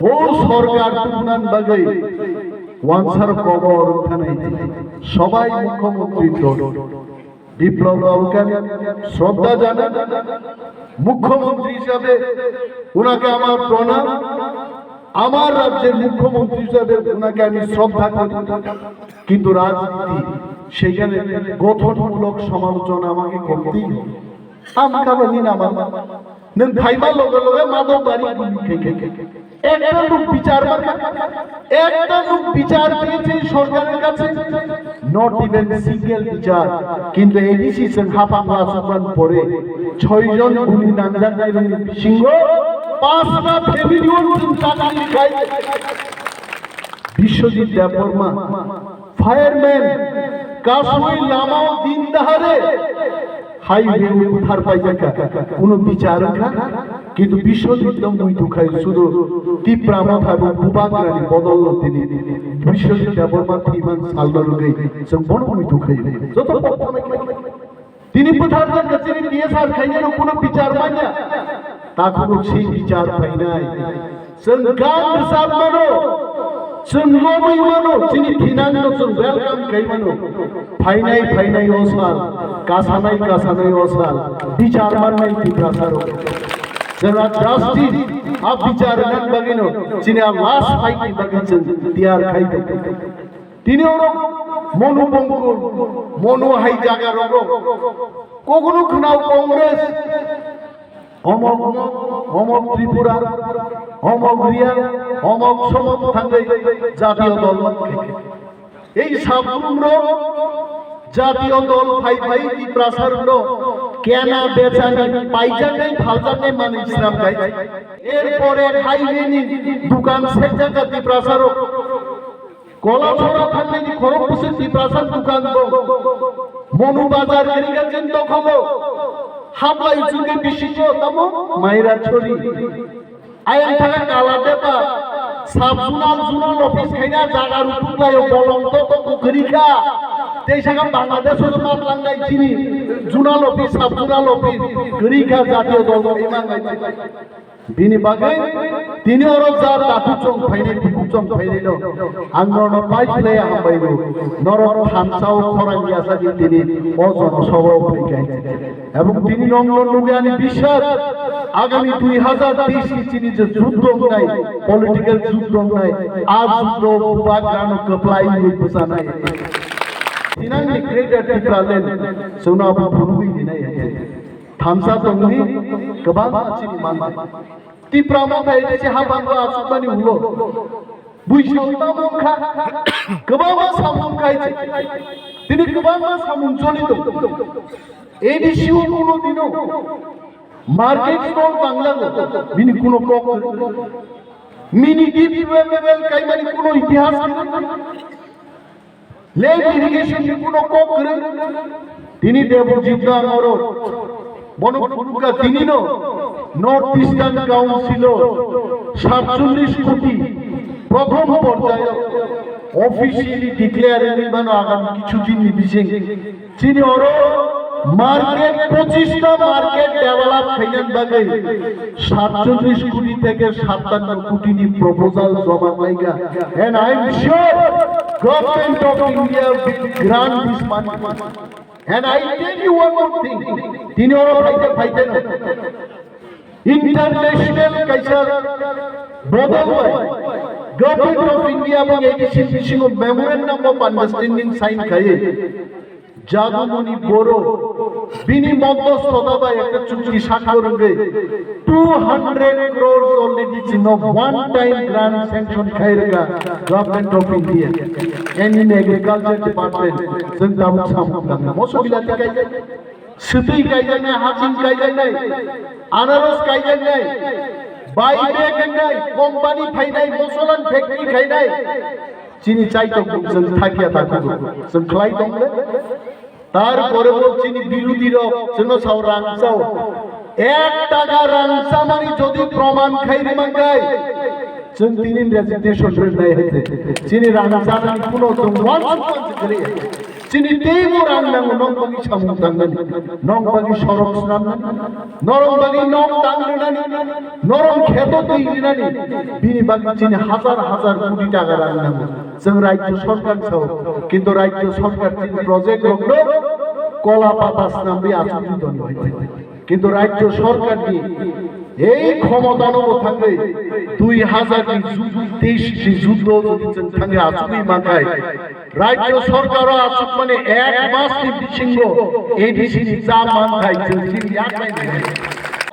ও সরকার তুমনান বাগৈ ওয়ানসার কবর থানাই সবাই মুখ্যমন্ত্রী দল। বিপ্লব বাবুকে আমি শ্রদ্ধা জানাই, মুখ্যমন্ত্রী হিসাবে ওনাকে আমার প্রণাম, আমার রাজ্যের মুখ্যমন্ত্রী হিসাবে ওনাকে আমি শ্রদ্ধা করি। কিন্তু রাজনীতি সেখানে গঠনমূলক সমালোচনা আমাকে করতেই হবে। Ang kabo ni nama. Nwng phaima loge loge madok bari guli khe khe khe. Ekta luk bichar ma kha. Ekta luk bichar peyese sorkarer kache. Not even single bichar. Kintu A D C chwng hapang la sukman pore. Choi jon guli nangjak nai rokni bisingo. Pasna family o chwng chakri khai. Biswajit Debbarma, fireman, kasui lamao din dahare, highway o buthar paijakha, kuno bichar wngkha, kintu Biswajit no muitu khai sudu Tipra Motha bo bubagrani bodol no tini Biswajit Debbarma thwiman salno rwgwi chwng bono muitu khai. Joto pokha nai khai. Tini bwthar jani chini T S R khainai rok kuno bichar manya. Takhuk rok si bichar phainai. Chwng gan rwchap mano. Chwng lobwi mano. Chini thinang no chwng welcome khai mano. Phainai phainai o sal. Kasanai kasanai o sal. Bichar mannai Tiprasa rok. Chwng a justice a bichar nan bagwi no. Chini a last fight ni bagwi chwng tiyar khai tong. Tini oro Monu Bongkul, Monu hai jaga rogo. Kokunu khwnao Congress, omok, omok Tripura, omok Riya, omok somok thangwi jatiyo dol mankhe. Ei sabrum ro jatiyo dol phai phai Tiprasa rok no kena bechani paijaknai phaljaknai manwi swnam khai. Erpore highway ni dukan sekjak Tiprasa rok. Kola chora thangnaini khorok bwswk Tiprasa dukan bo. Monu bazar kwrwi kha chini dokholo. Hablai chwngkhe bisingo tamo maira chori. Ayang thangkha kala depa. Sub zonal, zonal office khaina jaga rutuk laio bolong to to kwrwi kha. Tei saka Bangladesh o ma tlangnai chini zonal office, sub zonal office kwrwi kha jatiyo dol imang nai. Bini bagwi tini oro ja takhuk chwng phainai, bukhuk chwng phainai no ang norokno pai khlai hambai rw. Norok thansa o khorang ya sa di tini o jono sobo phai kai. Ebong tini nokno nugwi ani biswas agami dui hazar teis ni chini je juddo wngnai, political juddo wngnai, a juddo bubagrano kwplai wi bwchanai. Thinangni Greater Tipraland chwngno abo phunugwi rinai hai. Thansa tongwi kwbangma chini manmani. Tipra Motha A D C haphango achukmani ulo. Buisong tamo wngkha. Kwbangma samung khai se. Tini kwbangma samung choli tongo. A D C o kuno dino market stall banglago. Bini kuno kok kwrwi. Mini gift available kaimani kuno itihas kwrwi. Land irrigation ni kuno kok kwrwi. Tini Debojit no ang oro bono phunukha tini no North Eastern Council o satchollish koti prothom porjayo officially declare wngwi mano agami kichu din ni bising. Chini oro market, pochista market develop khainani bagwi satchollish koti theke sattanno koti ni proposal joma khlaikha. And I am sure Government of India will grant this money. And I tell you one more thing. Tini oro phaite phaite no. International kaisa bodol bai Government of India bo A D C bisingo memorandum of understanding sign khaiwi Jadumoni Boro bini modhosthota bai ekta chukti sakko rwgwi two hundred crores already chino one time grant sanction khai rwkha Government of India and in Agriculture Department chwng tabuk samung tangna moso bilati kai. Swtwi kaijaknai, haching kaijaknai, anaros kaijaknai, bai bag wngnai, company phainai, mosolan factory khainai. Chini chaitok chwng thakya takhugo, chwng khlai tong le. Tarpore bo chini birodhi rok chwngno sao rang sao. Ek taka rang chamani jodi proman khai ri mankai, chwng tini resignation rinai hai. Chini rang chamani kuno chwng wansuk wansuk khlai. Chini teibo rang nango, nong bagwi samung tangnani, nong bagwi sorok swnamnani, norong bagwi nok tang rwnani, norong kheto twi rinani, bini bagwi chini hazar hazar koti taka rang nango. Chwng rajyo sorkar sao, kintu rajyo sorkar chini project rokno kola pata swnamwi aswk twi toni bai. Kintu rajyo sorkarni ei khomotano bo thangwi dui hazar ni ju-, teis ni juddo jodi chwng thangwi achugwi mankhai, rajyo sorkaro achukmani ek masni bisingo A D C ni cha mankhai chwng chini yaklai nai.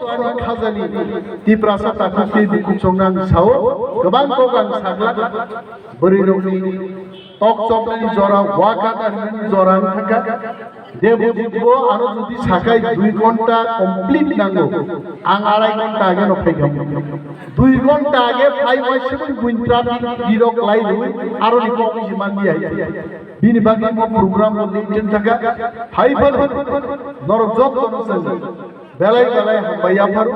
Aro khajani Tiprasa takhuk tei bukhuk chongnang sao, kwbang kok ang sakla, bwrwi rokni tok chopnani jora, waka tanani jora wng thangkha. Debojit bo ano jodi sakai dui ghonta complete nango, ang arai ghonta age no phaikha. Dui ghonta age phai wai sibui buin traffic birok lai rwi aroni kok isi manliya hai. Bini bagwi mo program bo maintain thangkha. Hai phano norok joto no chwng belai belai hambai yapharu.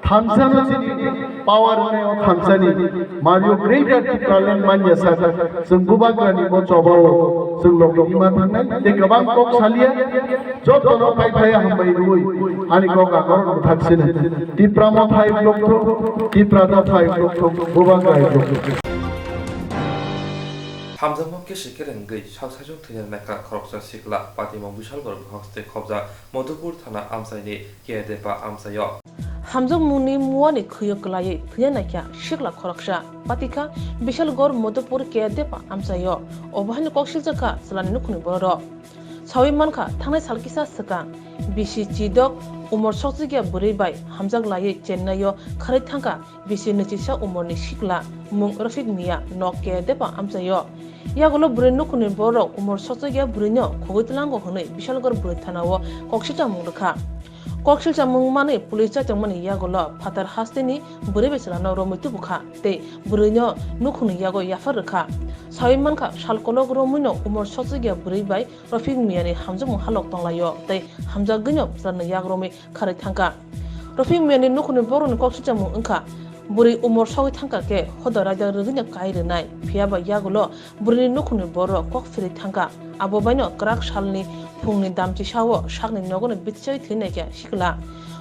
Thansa no chini power rwnai o thansa ni Mario Greater Tipraland manya sak, chwng bubagra ni bo choba o chwng logi ni ma thangnai tei kwbang kok salia, joto no phai phai hambai rwi ani kok agor no thak sini. Tipra mo thai blok thok, Tipra da thai blok thok, bubagra blok thok. Hamjakma kesi kerengwi sak saichung thwinani naikha khoroksa sikla, patimung Bishalgarh haste khobjak Madhupur thana amchaini K Depa amchaio. Hamjakmungni muani khwio kwlaiwi thwina naikha sikla khoroksa, patikha Bishalgarh Madhupur K Depa amchaio. Obo haino kok siljakha chwlani nukhungni bororok. Sawi mankha, thangnai sal kisa swkang bisi chidok umor sokchikya bwrwi bai hamjak laiwi Chennai-o kharwi thangkha bisi nwichisa umorni sikla mung Rafik Mia nok K Depa amchaio. Yagulo bwrwi nukhungni borok umor sokchikya bwrwino khogwi tlango hwnwi Bishalgarh bwrwi thana-o kok silchamung rwkha. Kok silchamung manwi police chachangmani yagulo phatar hasteni bwrwi bai chwlano romwi tubukha tei bwrwino nukhungni yago yaphar rwkha. Sawi mankha, sal kolok romwino umor sokchikya bwrwi bai Rafik Miani hamjakmung halok tonglaio tei hamjakgwino chwlano yak romwi kharwi thangkha. Rafik Miani nukhungni borokni kok silchamung wngkha, bwrwi umor sogwi thangkha khe hoda raida rwgwino kai rwnai, phiyaba yagulo bwrwini nukhungni borok kok phirwi thangkha. Abo baino kwrak salni phungni damchisao sakni nogono bitisawi thwinaikha sikla.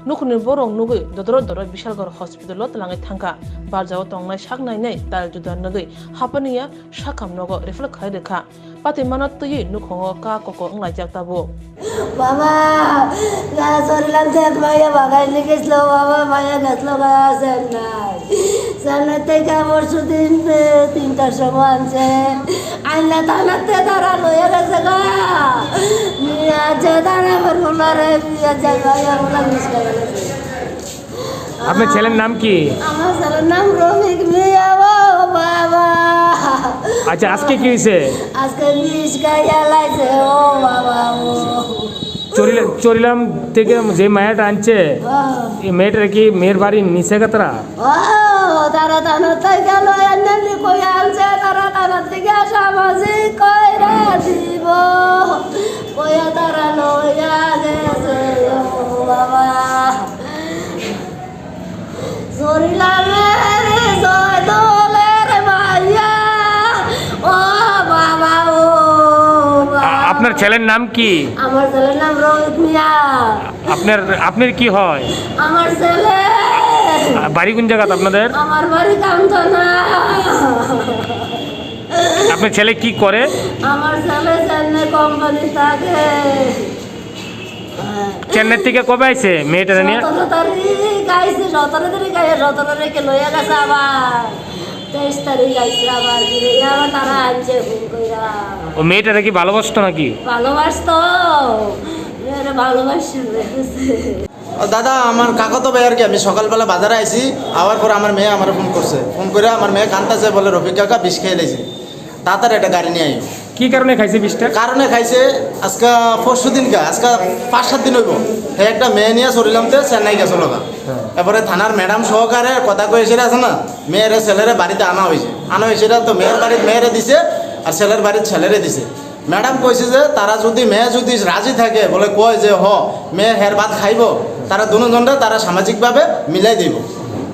Nukhungni borok nugwi dodoro doro Bishalgarh hospital-o twlangwi thangkha. Barjao tongnai sak nainai tal juda nugwi hapaniya sakham nogo refer khai rwkha. Patimano twiwi nukhungo ka koko wnglaijak tabuk. Mama, na sorilam set maya bagai ni geslo, mama, maya geslo ga set nai. Sana te ka borsu din pe tinta somo anse. Anna tana te dara loya gese ga. Ni aja dara bar bula re, ni aja maya bula miska gese. আপনার ছেলের নাম কি? আমার ছেলের নাম রফিক মিয়া, ও বাবা। আচ্ছা, আজকে কি হয়েছে? আজকে বিষ খাইয়া লাইছে, ও বাবা, ও। চরিলা-, চরিলাম থেকে যে মায়াটা আনছে, হ্যাঁ। এই মেয়েটার কি মেয়ের বাড়ি নিচে কাতরা? ও, তারা থানা থেকে লয়া নেলি কই আনছে, তারা থানা থেকে সামাজিক কইরা দিব, কইয়া তারা লয়া গেছে, ও বাবা। জরিলামে জয় দোলের মাইয়া, ও বাবা, ও বাবা। আ-, আপনার ছেলের নাম কি? আমার ছেলের নাম রোহিত মিয়া। আপনার, আপনার কি হয়? আমার ছেলে। আ, বাড়ি কোন জায়গাত আপনাদের? আমার বাড়ি কামতলা। আপনার ছেলে কি করে? আমার ছেলে চেন্নাই কোম্পানি থাকে। চেন্নাই থেকে কবে আইছে মেয়েটা নিয়ে? সতেরো তারিখ আইছে, সতেরো তারিখ আইয়া সতেরো তারিখে লইয়া গেছে আবার। তেইশ তারিখ আইছে আবার ফিরে, আবার তারা আনছে ফোন কইরা। ও মেয়েটারে কি ভালোবাসতো নাকি? ভালোবাসতো, মেয়েরা ভালোবাসে। ও দাদা, আমার কাকাতো ভাই আর কি, আমি সকালবেলা বাজারে আইছি, আওয়ার পর আমার মেয়ে আমারে ফোন করছে, ফোন করে আমার মেয়ে কান্তাছে, বলে, "রফিক কাকা বিষ খেয়ে লেছে, তাড়াতাড়ি একটা গাড়ি নিয়ে আইও।" কি কারণে খাইছে বিষটা? কারণে খাইছে, আজকে পরশু দিনকা, আজকে পাঁচ সাত দিন হইব, হে একটা মেয়ে নিয়ে চলিলাম তে চেন্নাই গেছিল গা। হ্যাঁ। এরপরে থানার ম্যাডাম সহকারে কথা কয়ে এসে আছে না, মেয়েরে ছেলেরে বাড়িতে আনা হয়েছে, আনা হয়েছে এটা তো মেয়ের বাড়ির মেয়েরে দিছে আর ছেলের বাড়ির ছেলেরে দিছে। ম্যাডাম কইছে যে তারা যদি, মেয়ে যদি রাজি থাকে, বলে কয় যে, "হ, মেয়ে হের ভাত খাইব", তারা দুজনরে তারা সামাজিকভাবে মিলাই দিব।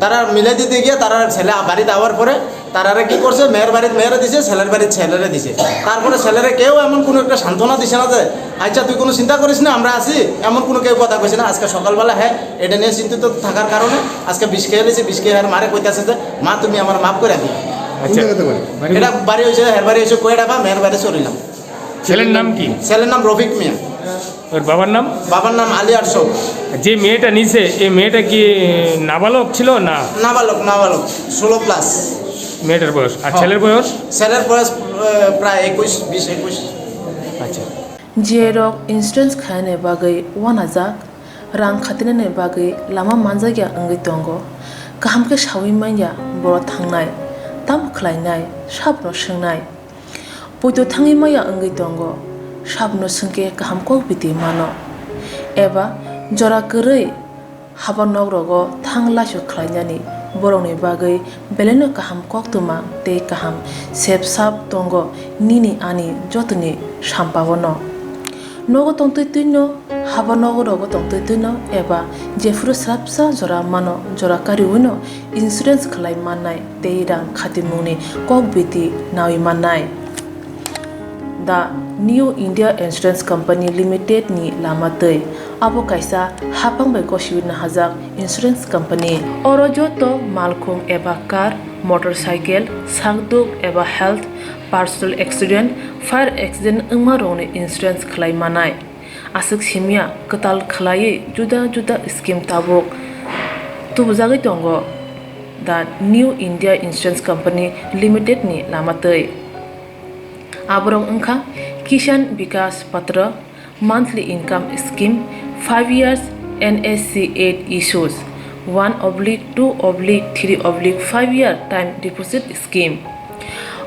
তারা মিলাই দিতে গিয়ে তারা ছেলে বাড়িতে আওয়ার পরে তারারে কি করছে, মেয়ের বাড়ির মেয়েরে দিছে, ছেলের বাড়ির ছেলেরে দিছে। তারপরে ছেলেরে কেউ এমন কোনো একটা সান্ত্বনা দিছে না যে, "আচ্ছা, তুই কোনো চিন্তা করিস না, আমরা আছি", এমন কোনো কেউ কথা কইছে না। আজকে সকালবেলা হ্যাঁ এটা নিয়ে চিন্তিত থাকার কারণে আজকে বিষ খেয়ে লেছে, বিষ খেয়ে আর মারে কইতাছে যে, "মা, তুমি আমার মাফ করে দিও।" কোন আচ্ছা। জায়গাতে বাড়ি? এটা বাড়ি হয়েছে, হের বাড়ি হয়েছে কোয়েডাবা, মেয়ের বাড়ি চলিলাম। ছেলের নাম কি? ছেলের নাম রফিক মিয়া। ওর বাবার নাম? বাবার নাম আলী আরশো। যে মেয়েটা নিছে, এই মেয়েটা কি নাবালক ছিল না? নাবালক, নাবালক, ষোলো প্লাস। মেয়েটার বয়স। আর হ্যাঁ। ছেলের বয়স? ছেলের বয়স, আহ, প্রায় একুশ, বিশ, একুশ। আচ্ছা। Jerok insurance khainani bagwi uanajak, rang khatinani bagwi lama manjakya wngwi tongo. Kaham khe saui manya borok thangnai, tamo khlainai, sabono swngnai. Poito thangwi maya wngwi tongo, sabono swngkhe kaham kok biti mano. Eba jora kwrwi haba nok rogo thang laisu khlainani borokni bagwi belaino kaham koktwma tei kaham sep sap tongo nini ani jotoni sampao no. Nogo tongtwi twino, haba nogo rogo tongtwi twino eba jephuru swrapsa jora mano, jora kariwino insurance khlai mannai tei rang khatimungni kok biti nawi mannai. The New India Insurance Company Limited ni lama twi. Abo kaisa haphang bai gosiwi nahajak insurance company. Oro joto malkhung eba car, motorcycle, sakduk eba health, personal accident, fire accident wngma rokni insurance khlai manai. Aswk simya kwtal khwlaiwi juda juda scheme tabuk tubujagwi tongo the New India Insurance Company Limited ni lama twi. Aborok wngkha Kisan Vikas Patra, monthly income scheme, five years N S C eight issues, one oblique two oblique three oblique five year time deposit scheme.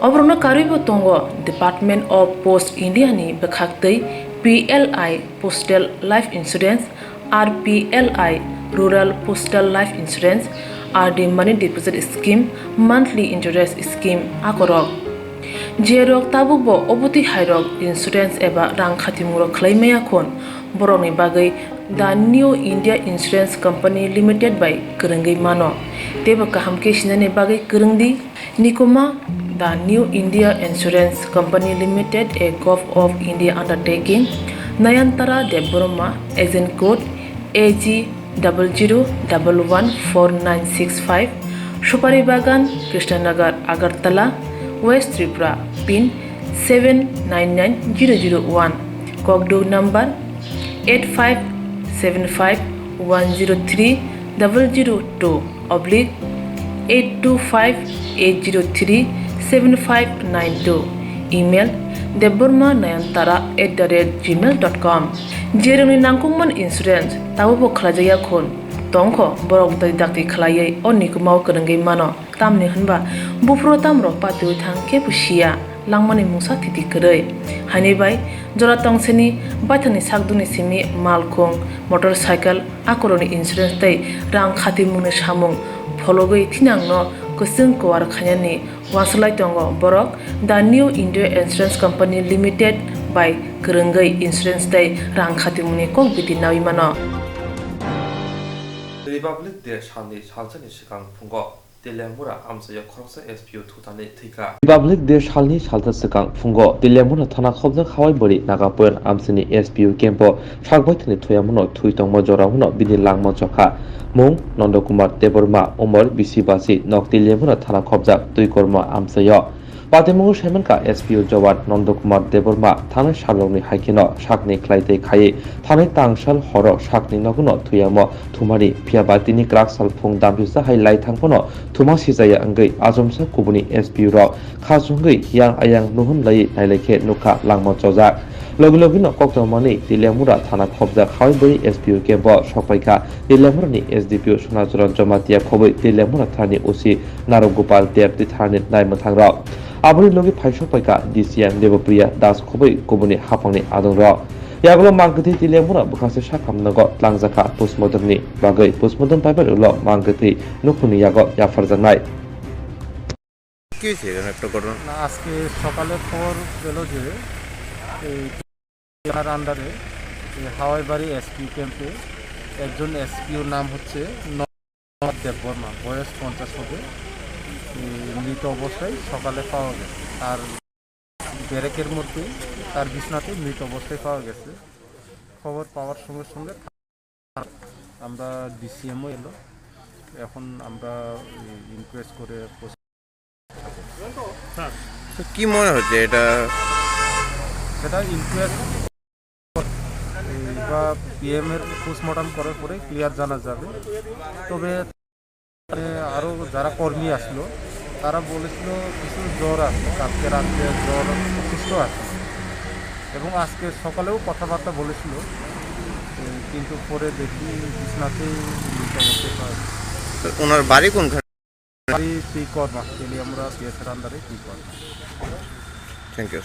Oborokno karwibo tongo Department of Post India ni bwkhaktwi P L I Postal Life Insurance, R P L I Rural Postal Life Insurance, R D Money Deposit Scheme, Monthly Interest Scheme akorok. Jerok tabukbo obotwi hairok insurance eba rang khatimungrok khlai maya khun, borokni bagwi The New India Insurance Company Limited bai kwrwngwi mano. Teibo kaham khe sinani bagwi kwrwng di. Nikuma, The New India Insurance Company Limited, a Govt of India undertaking, Nayantara Debbarma, Agent Code A G double zero double one four nine six five, Supari Bagan, Krishnanagar, Agartala, West Tripura, pin seven nine nine zero zero one, Kokduk number eight five seven five one zero three double zero two oblique eight two five eight zero three seven five nine two, email debbarma nayantara at the rate gmail dot com. Jerokni nangkukmani insurance tabukbo khlaijakya khun tongkho, borok dai dakti khlaiwi o nikumao kwrwngwi mano. Tamni hwnba buphuru tamrok patiwi thang khe bo siya, langmani mungsa thiti kwrwi. Haini bai jora tongsini baithangni sakdukni simi malkhung, motorcycle, akorokni insurance tei rang khatimungni samung phologwi thinangno kwchwng kuwar khainani uansuk lai tongo borok. The New India Insurance Company Limited bai kwrwngwi insurance tei rang khatimungni kok biti naui mano. Republic Day salni salsani swkang phungo Teliamura amchaio khoroksa S P O thutani thwikha. Republic Day salni salsa swkang phungo Teliamura thana khobjak Hawai Bwrwi Nagapoyan amchaini S P O camp-o sakbaithani thwiyamuno thwi tongma jorao hwno bini langma chokha. Mung Nandakumar Debbarma, umor bisi basi, nok Teliamura thana khobjak Twikorma amchaio. Patimungo saimankha S P O Jawad Nandakumar Debbarma thanai salrokni haikheno sakni khlaitwi khaiwi thanai tangsal horo sakni nogono thwiyamo thumani, phiyaba tini kwrak sal phung damchisa hai laithang phano thuma sijaya wngwi achomsa kubuni S P O rok khachungwi yang ayang nuhun laiwi nailaikhe nukha langma chojak. Logi logino koktwmani Teliamura thana khobjak Hawai bari S P O camp o sokpaikha Teliamurani S D P O Sonacharan Jamatia khobwi Teliamura thanani O C Narok Gopal Deb tei thanani naimwthangrok. Aboni logi phaisokpaikha D C M Debopriya Das khobwi kubuni haphangni adongrok. Yagulo mangkwthwi Teliamura bwkhakse sakhamnogo tlangjakha postmortemni bagwi. Postmortem paibai ulo mangkwthwi nukhungni yago yapharjaknai. কি হয়েছে এখানে একটা ঘটনা? না, আজকে সকালে খবর পেল যে এই থানার আন্ডারে এই হাওয়াইবাড়ি এসপিও ক্যাম্পে একজন এসপিওর নাম হচ্ছে নবাব দেববর্মা, বয়স পঞ্চাশ হবে। এই মৃত অবস্থায় সকালে পাওয়া গেছে। তার ব্যারেকের মধ্যে তার বিছনাতে মৃত অবস্থায় পাওয়া গেছে। খবর পাওয়ার সঙ্গে সঙ্গে আমরা ডিসিএমও এলো। এখন আমরা ইনকোয়েস্ট করে পোস্ট তো কি মনে হচ্ছে এটা? সেটা ইনকোয়েস্ট বা পিএম এর পোস্টমর্টম করার পরে ক্লিয়ার জানা যাবে। তবে আরও যারা কর্মী আসলো, তারা বলেছিল কিছু জ্বর আছে, কালকে রাত্রে জ্বর অসুস্থ আছে এবং আজকে সকালেও কথাবার্তা বলেছিল। এ, কিন্তু পরে দেখি বিছনাতেই মৃত অবস্থায় পাওয়া গেছে। তো ওনার বাড়ি কোনখানে? বাড়ি টি কর্মা, তেলিয়ামুড়া পিএসের আন্ডারে টি কর্মা। Thank you.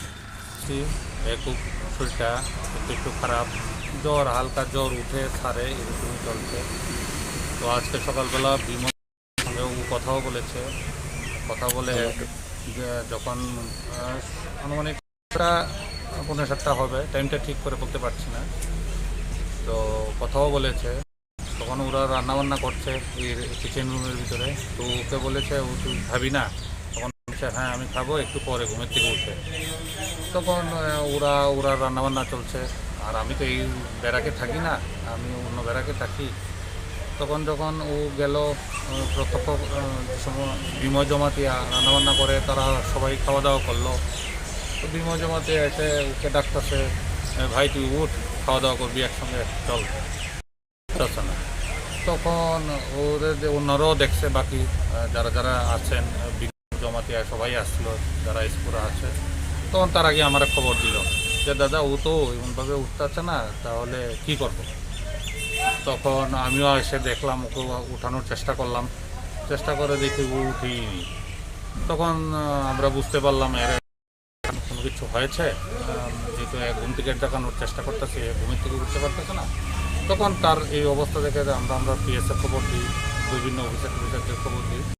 জি, এ খুব শরীরটা একটু, একটু খারাপ, জ্বর, হালকা জ্বর উঠে, ছাড়ে, এরকমই চলছে। তো আজকে সকালবেলা বিমল সঙ্গে ও কথাও বলেছে, কথা বলে যে যখন, আহ, আনুমানিক সাতটা, পৌনে সাতটা হবে, টাইমটা ঠিক করে বলতে পারছি না। তো কথাও বলেছে, তখন ওরা রান্নাবান্না করছে এই কিচেন রুমের ভিতরে। তো ওকে বলেছে, "ও তুই খাবি না?" তখন বলছে, "হ্যাঁ, আমি খাবো, একটু পরে ঘুমের থেকে উঠে।" তখন, আহ, ওরা, ওরা রান্নাবান্না চলছে, আর আমি তো এই ব্যারাকে থাকি না, আমি অন্য ব্যারাকে থাকি। তখন যখন ও গেল, আহ, প্রত্যক্ষ, আহ, যে সময় বিময় জমাতিয়া রান্নাবান্না করে, তারা সবাই খাওয়া দাওয়া করলো। তো বিময় জমাতিয়া এসে ওকে ডাকতেছে, "এ, ভাই, তুই উঠ, খাওয়া দাওয়া করবি একসঙ্গে, চল।" বুঝতে পারছে না। তখন ওদের যে অন্যরাও দেখছে, বাকি, আহ, যারা যারা আছেন, আহ, বিময় জমাতিয়া সবাই আসছিল, যারা স্কুলে আছে, তখন তারা গিয়ে আমার খবর দিল যে, "দাদা, ও তো এমনভাবে উঠতে পারছে না, তাহলে কি করব?" তখন আমিও এসে দেখলাম, ওকে উঠানোর চেষ্টা করলাম, চেষ্টা করে দেখি ও উঠেইনি। তখন, আহ, আমরা বুঝতে পারলাম এর কোনো কিছু হয়েছে, আহ, যেহেতু এক ঘুম থেকে ডাকানোর চেষ্টা করতেছে, ঘুমের থেকে উঠতে পারতেছে না। তখন তার এই অবস্থা দেখে আমরা, আমরা পিএসএ খবর দিই, বিভিন্ন অফিসার টফিসারদের খবর দিই।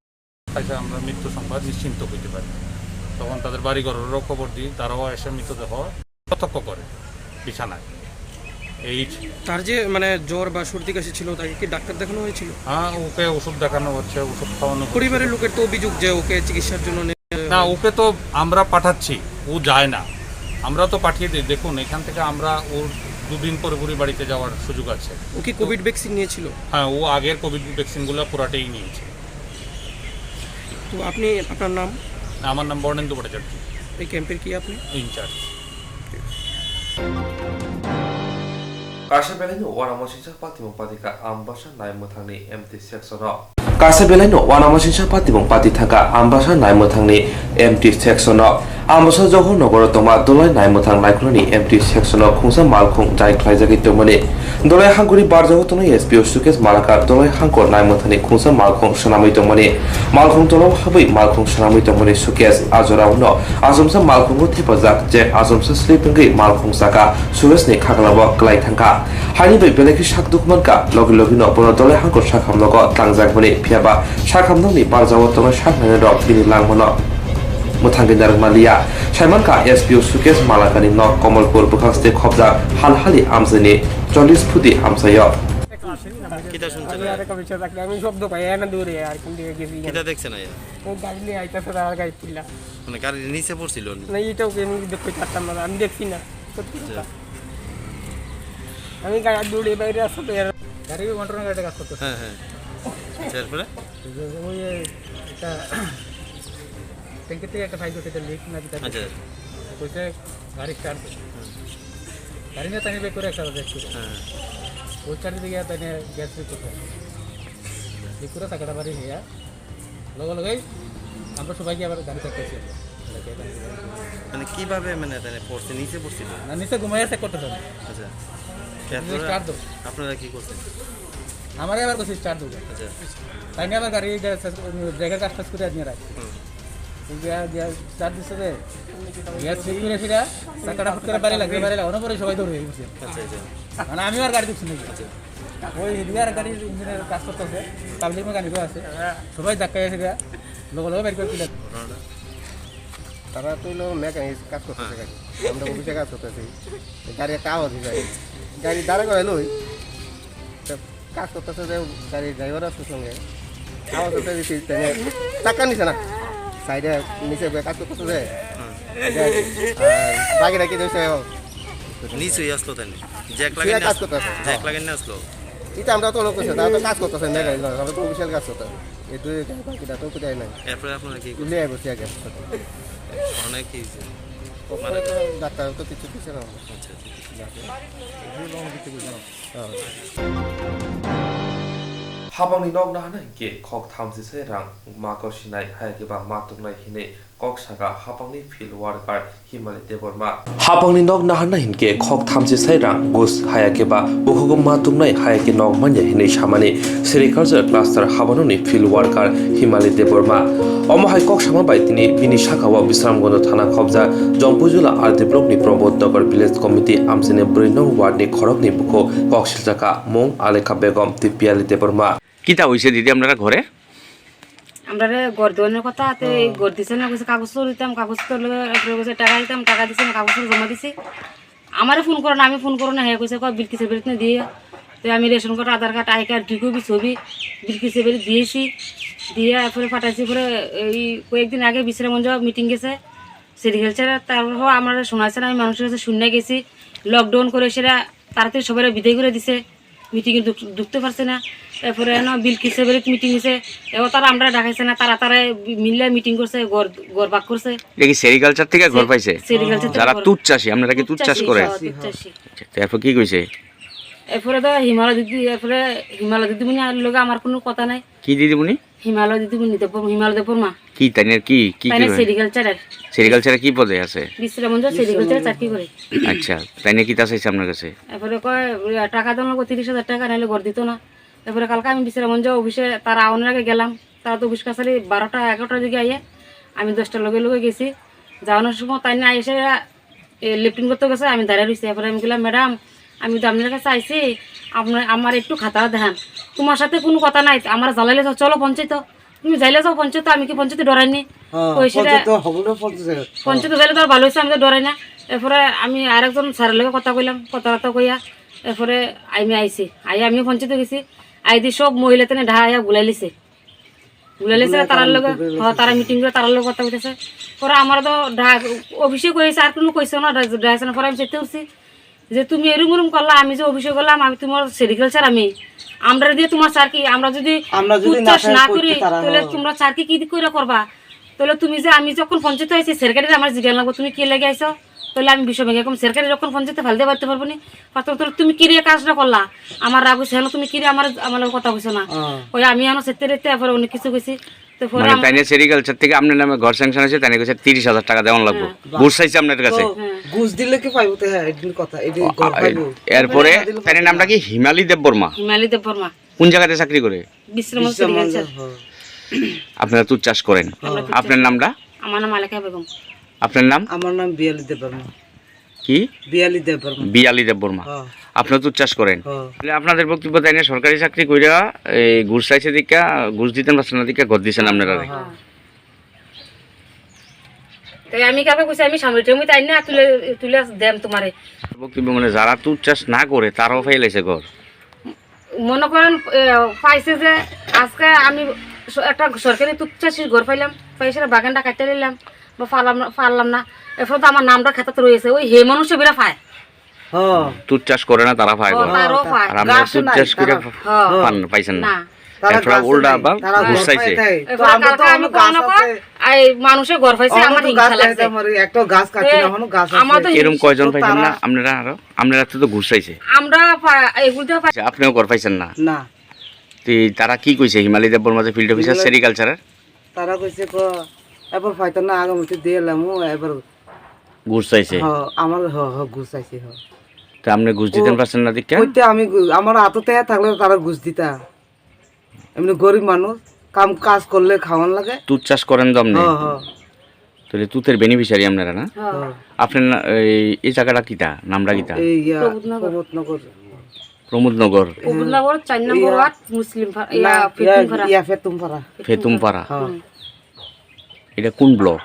তাই আমরা মৃত্যু সংবাদ নিশ্চিন্ত হইতে পারি। তখন তাদের বাড়ি ঘরেরও খবর দিই, তারাও এসে মৃতদেহ প্রত্যক্ষ করে বিছানায়। এই তার যে মানে জ্বর বা সর্দি কাশি ছিল, তাকে কি ডাক্তার দেখানো হয়েছিল? হ্যাঁ, ওকে ওষুধ দেখানো হচ্ছে, ওষুধ খাওয়ানো হচ্ছে। পরিবারের লোকের তো অভিযোগ যে ওকে চিকিৎসার জন্য নে- না, ওকে তো আমরা পাঠাচ্ছি, ও যায় না। আমরা তো পাঠিয়ে দিই। দেখুন, এখান থেকে আমরা ওর দুদিন পরে পরে বাড়িতে যাওয়ার সুযোগ আছে। ও কি কোভিড ভ্যাকসিন নিয়েছিল? হ্যাঁ, ও আগের কোভিড ভ্যাকসিনগুলো পুরাটাই নিয়েছে। তো আপনি, আপনার নাম? আমার নাম বর্ণেন্দু ভট্টাচার্য। এই ক্যাম্পের কি আপনি? In charge. Kaisa belai no uanama singsa patimung patikha Ambasa nai mwthangni M T section o. Kaisa belai no uanama singsa patimung pati thangkha Ambasa nai mwthangni M T section o. Ambasa Johor Nogoro tongma Dolai nai mwthang naikhulani M T section o khungsa malkhung jai khlaijagwi tongmani. Dolai hangkori barjao tongnai S P O Sukesh Malakar Dolai hangkor nai mwthangni khungsa malkhung swnamwi tongmani. Malkhung tolao habwi malkhung swnamwi tongmani Sukesh a jorao no achomsa malkhungo thepajak je achomsa slip wngwi malkhung saka Sukeshni khaklao kwlai thangkha. Haini bai belai khe sak duk mankha, logi logi no bono Dolai hangkor sakhamnogo tlangjak mani, phiyaba sakhamnokni barjao tongnai saknainai rok bini langmano mwthangwi narwk manliya. Saimankha S P O Sukesh Malakani nok Komolpur bwkhakste khobjak Halhali amchaini chollish phuti amchaio. কিতা শুনছেন? আমি আরেকটা বিষয় রাখি, আমি শব্দ পাই না দূরে আর কোন দিকে গেছি। কিতা দেখছেন আইয়া? ও গাড়ি নিয়ে আইতাছে আর গাড়ি তুললা। মানে গাড়ির নিচে পড়ছিল উনি? না, এটাও কি আমি দেখতে পারতাম না, আমি দেখছি না, সত্যি আচ্ছা। কথা। আমি গাড়ি দৌড়ে বাইরে আসতে তো এর গাড়ি কন্ট্রোল গাড়িটা কাজ করতেছে। হ্যাঁ, হ্যাঁ। আচ্ছা, এরপরে? ওই যে, ওই একটা ট্যাঙ্কি থেকে একটা ফাইল করছে, এটা লিক না দিতে আচ্ছা। কইছে গাড়ি স্টার্ট দে। হুম। গাড়ি নিয়ে তাকে বের করে একটা বের করে। হ্যাঁ। ওই স্টার্ট দিতে গিয়ে তাকে গ্যাস লিক করতে হবে। লিক করে চাকাটা বাড়ি নিয়ে লগে লগেই আমরা সবাইকে আবার গাড়ি প্যাক করছি। মানে কিভাবে মানে তাহলে পড়ছে? নিচে পড়ছিল? না, নিচে ঘুমাই আছে করতে পারে। আচ্ছা। এরপরে স্টার্ট দাও। আপনারা কি করছেন? আমারে আবার কইছে স্টার্ট দাও। আচ্ছা। তাই নিয়ে আবার গাড়ি ব্রেকের কাজ টাজ করে নিয়ে রাখি। হুম। এই যে, যে স্টার্ট দিছে যে, গ্যাস লিক করে ফিরা, চাকাটা ফুট করে বাড়ি লাগবে, বাড়ি লাগবে। ওনার পরে সবাই দৌড়ে গেছে। আচ্ছা, আচ্ছা। মানে আমি আর গাড়ি ঢুকছি না। আচ্ছা। ওই এদিকে আর গাড়ির ইঞ্জিনের কাজ করতেছে, পাবলিক মেকানিকও আছে। সবাই ধাক্কা এসে গিয়া লগে লগে বের করে দিলে। তারা তো হলো মেকানিক কাজ করতেছে হ্যাঁ। গাড়ি। আমরা অফিসে কাজ করতেছি। গাড়ি একটা আওয়াজ হয়ে যায়। গাড়ি দাঁড়া করে লই। তো কাজ করতেছে যে গাড়ির ড্রাইভার আছে সঙ্গে। আওয়াজ হতে দিছি, তেনে চাকা নিছে না। সাইডে নিচে বয়ে কাজ করতেছে যে। হ্যাঁ। যে, আহ, বাকি রাখি দিয়েছে। নিচেই আসলো তাই না? জ্যাক সে লাগাই না কাজ আসলো? করতেছে। জ্যাক লাগাই না আসলো? এটা আমরা তো অনেক কিছু, তারা তো কাজ করতেছে, মেকানিক, আমরা তো অফিসিয়াল কাজ করতে। এই দুই বাকিটা তো কোথায় নাই। এরপরে আপনারা কি করছেন? নিয়ে বসে আগে। অনেক কি হয়েছে? ওখানে তো ডাক্তার তো কিছু দিচ্ছে না। আচ্ছা, আচ্ছা। Habangni nok nahana hinkhe khok thamchi sai rang ma korsinai, hai khe ba ma tuknai hinwi kok saka habangni field worker Himali Debbarma. Habangni nok nahana hinkhe khok thamchi sai rang gus, hai khe ba bukhukgo ma tuknai, hai khe nok manya hinwi samani sericulture cluster habanoni field worker Himali Debbarma. Omo hai kok sama bai tini bini saka o Bisramganj thana khobjak Jompuijula R D block ni Prabodh Nagar village committee amchini brwi nong ward ni khoroknwi bukhuk kok siljak kha, mung Alekha Begum tei Piyali Debbarma. কিতা হৈছে দিদি আপনারা ঘরে? আমরারে ঘর দেওয়ানোর কথা, তে এই ঘর দিছে না, কইছে কাগজ পত্র দিতাম, কাগজ পত্র লগে এরপরে কইছে টাকা দিতাম, টাকা দিছে না, কাগজ পত্র জমা দিছি। আমারে ফোন করে না, আমি ফোন করে না, হ্যাঁ কইছে কয় বিলকিসের বাড়িত নিয়ে দিয়ে। তো আমি ration card, Aadhaar card, I card, ডিকুবি ছবি বিলকিসের বাড়িত দিয়েছি, দিয়ে এরপরে পাঠাইছি। পরে এই কয়েকদিন আগে বিশ্রামগঞ্জ মিটিং গেছে সেরিকালচার, তারপর আমার শোনাচ্ছে না, আমি মানুষের কাছে শুনে গেছি, লকডাউন করে সেটা তাড়াতাড়ি সবাই বিদায় করে দিছে। মিটিং এ ঢুক-, ঢুকতে পারছে না। এরপরে এনো বিলকিসের বাড়িত মিটিং হইছে, এবার তারা আমরা ডাকাইছে না, তারা তারা মিললে মিটিং করছে, ঘর ঘর ভাগ করছে। এটা কি সেরিকালচার থেকে ঘর সে-, পাইছে? সেরিকালচার থেকে যারা ঘর। তুত চাষি, আপনারা কি তুত চাষ চাষি, করে? হ্যাঁ, তুত চাষি। আচ্ছা, তো এরপর কি কইছে? এরপরে তো হিমালয় দিদি, এরপরে হিমালয় দিদিমণি আর লগে আমার কোনো কথা নাই। কি দিদিমণি? হিমালয় দিদিমণি দেব, হিমালয় দেববর্মা। কি তাইনের কি, কি, কি তাইনের করে? সেরিকালচারের। সেরিকালচারে কি পদে আছে? বিশ্রামগঞ্জ সেরিকালচারে চাকরি করে। আচ্ছা, তাইনে কিতা চাইছে আপনার কাছে? এরপরে কয়, "টাকা দেওয়া লাগবো তিরিশ হাজার টাকা, নাহলে ঘর দিত না।" এরপরে কালকে আমি বিশ্রামগঞ্জ অফিসে তারা আওয়ানোর আগে গেলাম। তারা তো অফিস কাছারি বারোটা এগারোটার দিকে আইয়ে, আমি দশটার লগে লগে গেছি। যাওয়ানোর সময় তাইনে এসে এ, লেট্রিন করতে গেছে, আমি দাঁড়ায় রইছি। এরপরে আমি গেলাম, "ম্যাডাম, আমি তো আপনার কাছে আইছি, আপনার, আমার একটু খাতা দেখান।" "তোমার সাথে কোনো কথা নাই, আমার জ্বালাইলে যাও, চলো পঞ্চায়েত।" "তুমি যাইলে যাও পঞ্চায়েত, আমি কি পঞ্চায়েতে ডরাইনি?" হ্যাঁ, কই সেটা পঞ্চায়েত তো হবো না, পঞ্চায়েত জায়গা। পঞ্চায়েত যাইলে তো আর ভালো হইছে, আমি তো ডরাই না। এরপরে আমি আরেকজন স্যারের লগে কথা কইলাম, কথাবার্তা কইয়া এরপরে আমি আইছি, আই আমিও পঞ্চায়েতে গেছি, আই দি সব মহিলা তেনে ঢায়া গুলাইলিছে। গুলাইলিছে, গুলাই তারার তারা লগে, মিটিং করে হ, তারা মিটিং করে তারার লগে কথা কইতেছে। পরে আমরা তো ডা-, অফিসে কইছে, আর কোনো কইছে না, ডা-, ডাইছে না। পরে আমি চেতে উঠছি যে, "তুমি এরম এরম করলা, আমি যে অফিসে গেলাম, আমি তোমার সেরিকালচার আমি, আমরা দিয়ে তোমার স্যার কি, আমরা যদি আমরা যদি না উচ্চাস খাই না করতে করি, তারা তাহলে হয়। তোমরা স্যার কি কি করে করবা? তাহলে তুমি যে আমি যখন পঞ্চায়েত আইছি, সেক্রেটারি আমার জিজ্ঞাসা লাগবো, তুমি কি লেগে আইছো?" তাহলে আমি বিষয় ভেঙে কম সেক্রেটারি যখন পঞ্চায়েতে ফালতে পারতে পারবো নি, পারতে পারতে তুমি কি রে কাজটা করলা? আমার রাগ হইছে, হলো তুমি কি রে আমার, আমার লগে কথা কইছো না? হ্যাঁ। ওই আমি আমার সেক্রেটারিতে এরপরে অনেক কিছু কইছি। তো পরে মানে আমরা তাইনে সেরিকালচার থেকে আপনার নামে ঘর স্যাংশন আছে, তাইনে কইছে তিরিশ হাজার টাকা দেওয়ান লাগবো। হ্যাঁ। ঘুষ চাইছে আপনার কাছে। তো হ্যাঁ। ঘুষ দিলে কি পাইবো? তো হ্যাঁ, একদিন কথা, এদিন ও, ঘর এ-, পাইবো। এরপরে না দিলে তাইনের পাইবো নামটা না। কি? হিমালি দেববর্মা। হিমালি দেববর্মা। কোন জায়গাতে চাকরি করে? বিশ্রাম বিশ্রাম সেরিকালচার। হ্যাঁ। আপনারা তুত চাষ করেন? আমরা তুত চাষ আপনার করি। নামটা? আমার নাম আলেখা বেগম। আপনার নাম? আমার নাম বিয়ালি দেববর্মা। কি? বিয়ালি দেববর্মা। বিয়ালি দেববর্মা। হ্যাঁ। আপনারা তুত চাষ করেন? হ্যাঁ। তাহলে আপনাদের বক্তব্য তাই না, সরকারি চাকরি কইরা এই ঘুষ চাইছে দিকা, ঘুষ দিতেন পারছেন না দিকা, ঘর দিছেন আপনারা? হ্যাঁ, হ্যাঁ। তাই আমি কাকে কইছি, "আমি সামনে টাইমে তাই না তুলে, তুলে দেন তোমারে।" বক্তব্য মানে যারা তুত চাষ না করে তারাও ফাইলাইছে ঘর। মনে করেন, এ, পাইছে যে আজকে আমি স-, একটা সরকারি তুত চাষির ঘর পাইলাম, পাইছে না বাগানটা কাটতে নিলাম বা পারলাম না, পারলাম না, এরপর তো আমার নামটা খাতাতে রয়েছে, ওই হে মানুষে বেড়া পায়। হ্যাঁ। তুত চাষ করে না, তারা পায় ও, ঘর। তারও পায়। আর আমরা গাছও তুত নাই, চাষ করে তারা পা-, হ্যাঁ। পান, পাইছেন না। না। তারা এরপরে গাছ উল্টা নেই, আবার তারা ঘুষ ঘর চাইছে। পায় তাই। তো এবার আমরা তো কালকে আমি অনেক গাছ কোনো আছে। এই মানুষে ঘর পাইছে, আমার তো হিংসা গাছ লাগছে। পাইছে, আমার একটা গাছ কাটি তে না, কোনো গাছ আমার আছে। তো এরকম হিংসা কয়জন তো পাইছেন তারা না? আপনারা আরো? আপনারা তো, তো ঘুষ চাইছে। আমরা পা-, এগুলো তো পা- আচ্ছা, আপনিও ঘর পাইছেন না? না। তে তারা কি কইছে হিমালয় দেববর্মা যে field officer হিমালয় সেরিকালচারের? তারা কইছে ক, এবার পাইতো না, আগামীতে দিয়ে এলাম, এবার ঘুষ চাইছে? হ, আমার, হ, হ, ঘুষ চাইছে, হ। তা আপনি ঘুষ ও, দিতেন পারছেন না দেখে? কইতে আমি ঘু-, আমার হাতে তেয়া থাকলে তারা ঘুষ দিতা। এমনি গরিব মানুষ, কাম কাজ করলে খাওয়ান লাগে। তুত চাষ করেন তো আপনি? হ, হ। তাহলে তুতের বেনিফিশিয়ারি আপনারা না? হ। হ। আপনার না-, এই, এই জায়গাটা কিতা? নামটা কিতা? এই ইয়া, প্রমোদনগর। প্রমোদনগর। প্রমোদনগর। প্রমোদনগর, চার নম্বর ইয়া। ওয়ার্ড, মুসলিম ফা-, ইয়া, না, ফেতুমপাড়া। ইয়া, ইয়া, ফেতুমপাড়া। ফেতুমপাড়া। হুম। এটা কোন ব্লক?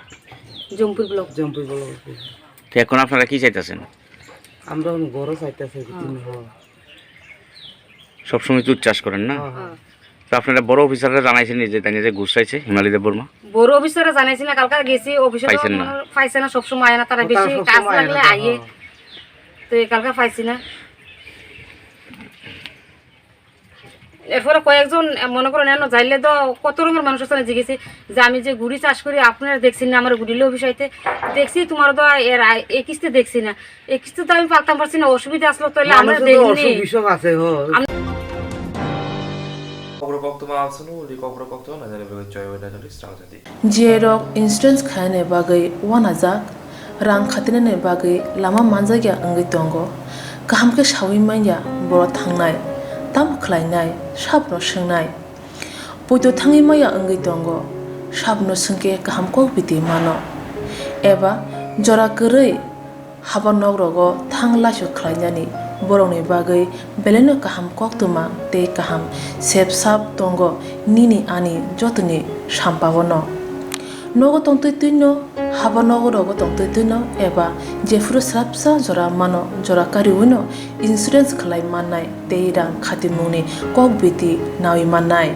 জম্পুর ব্লক। জম্পুর ব্লক। তো এখন আপনারা কি চাইতেছেন? আমরা এখন ঘরও চাইতেছি, হ্যাঁ। তিন ঘর। সবসময় তুত চাষ করেন না? হ্যাঁ, হ্যাঁ। তো আপনারা বড় অফিসাররা জানাইছেন যে তাই যে ঘুষ চাইছে হিমালয় দেববর্মা? বড় অফিসাররা জানাইছি না, কালকে গেছি অফিসে তো পাইছেন না? পাইছে না, সবসময় আয় না, তারা ও, তারা বেশি সবসময় কাজ আয় না, লাগলে হ্যাঁ। আইয়ে। তো এই কালকে পাইছি না। এরপরে কয়েকজন, আহ, মনে করেন, এমন যাইলে তো কত রকমের মানুষ আছে না জিজ্ঞেসে যে, "আমি যে গুড়ি চাষ করি, আপনারা দেখছেন না, আমার গুড়ি লো বিষয়তে দেখছি, তোমার তো এর আ-, এই কিস্তি দেখছি না, এই কিস্তি তো আমি পালতাম পারছি না, অসুবিধা আসলো, তাহলে আমরা মানুষের তো দেখিনি।" অসুখ বিসুখ আছে, হো। আম- Kokborok koktwma aswk nw uli kokborok koktwma nai nai bagwi choi bai nai nai swrang jadi. Jiyai rok insurance khainani bagwi uanajak, rang khatinani bagwi lama manjakya wngwi tongo. Kaham khe saui manya borok thangnai, tamo khlainai, sabono swngnai. Poito thangwi manya wngwi tongo, sabono swngkhe kaham kok biti mano. Eba jora kwrwi haba nok rogo thang laisok khlainani borokni bagwi belaino kaham koktwma tei kaham sep sap tongo nini ani jotoni sampao no. Nogo tongtwi twino, haba nogo rogo tongtwi twino eba jephuru swrapsa jora mano, jora kariwino insurance khlai mannai tei rang khatimungni kok biti naui mannai.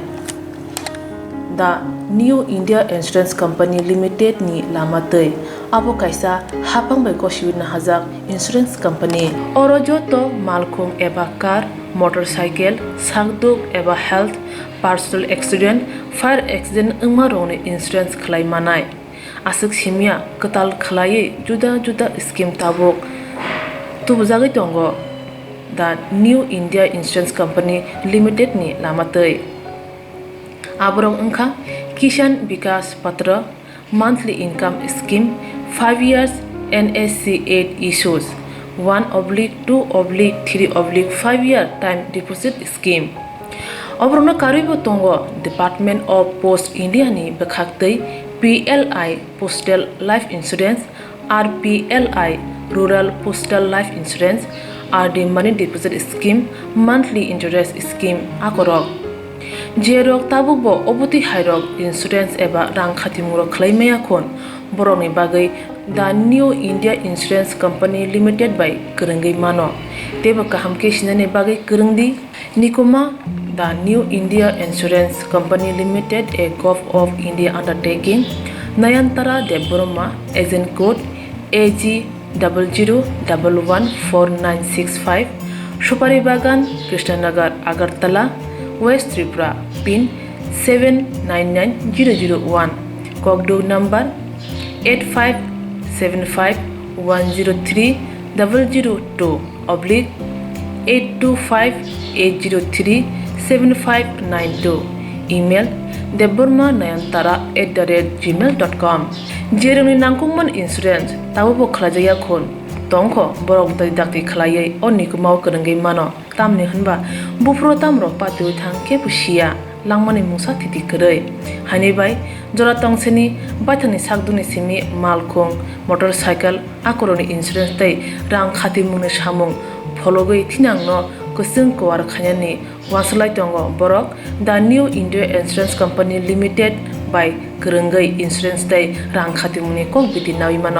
The New India Insurance Company Limited ni lama twi. Abo kaisa haphang bai gosiwi nahajak insurance company. Oro joto malkhung eba car, motorcycle, sakduk eba health, personal accident, fire accident wngma rokni insurance khlai manai. Aswk simya kwtal khlaiwi juda juda scheme tabuk tubujagwi tongo The New India Insurance Company Limited ni lama twi. Aborok wngkha Kisan Vikas Patra, monthly income scheme, five years N S C eight issues, one oblique two oblique three oblique five year time deposit scheme. Oborokno karwibo tongo Department of Post India ni bwkhaktwi P L I Postal Life Insurance, R P L I Rural Postal Life Insurance, R D Money Deposit Scheme, Monthly Interest Scheme akorok. Jerok tabukbo obotwi hairok insurance eba rang khatimung rok khlai maya khon, borokni bagwi The New India Insurance Company Limited bai kwrwngwi mano. Teibo kaham khe sinani bagwi kwrwng di. Nikuma, The New India Insurance Company Limited, a Govt of India undertaking, Nayantara Debbarma, agent code A G double zero double one four nine six five, Supari Bagan, Krishnanagar, Agartala, West Tripura, pin seven nine nine zero zero one, kokduk number eight five seven five one zero three double zero two oblique eight two five eight zero three seven five nine two, email debbarma nayantara at the rate gmail dot com. Jerokni nangkukmani insurance tabukbo khlaijakya khun tongkho, borok dakti khlaiwi o nikumao kwrwngwi mano. Tamni hwnba buphuru tamrok patiwi thang kebo siya, langmani mungsa thiti kwrwi. Haini bai jora tongseni baithangni sakdukni simi malkhung, motorcycle, akorokni insurance tei rang khatimungni samung phologwi thinangno kwchwng kuar khainani uansuk lai tongo borok The New India Insurance Company Limited bai kwrwngwi insurance tei rang khatimungni kok biti naui mano.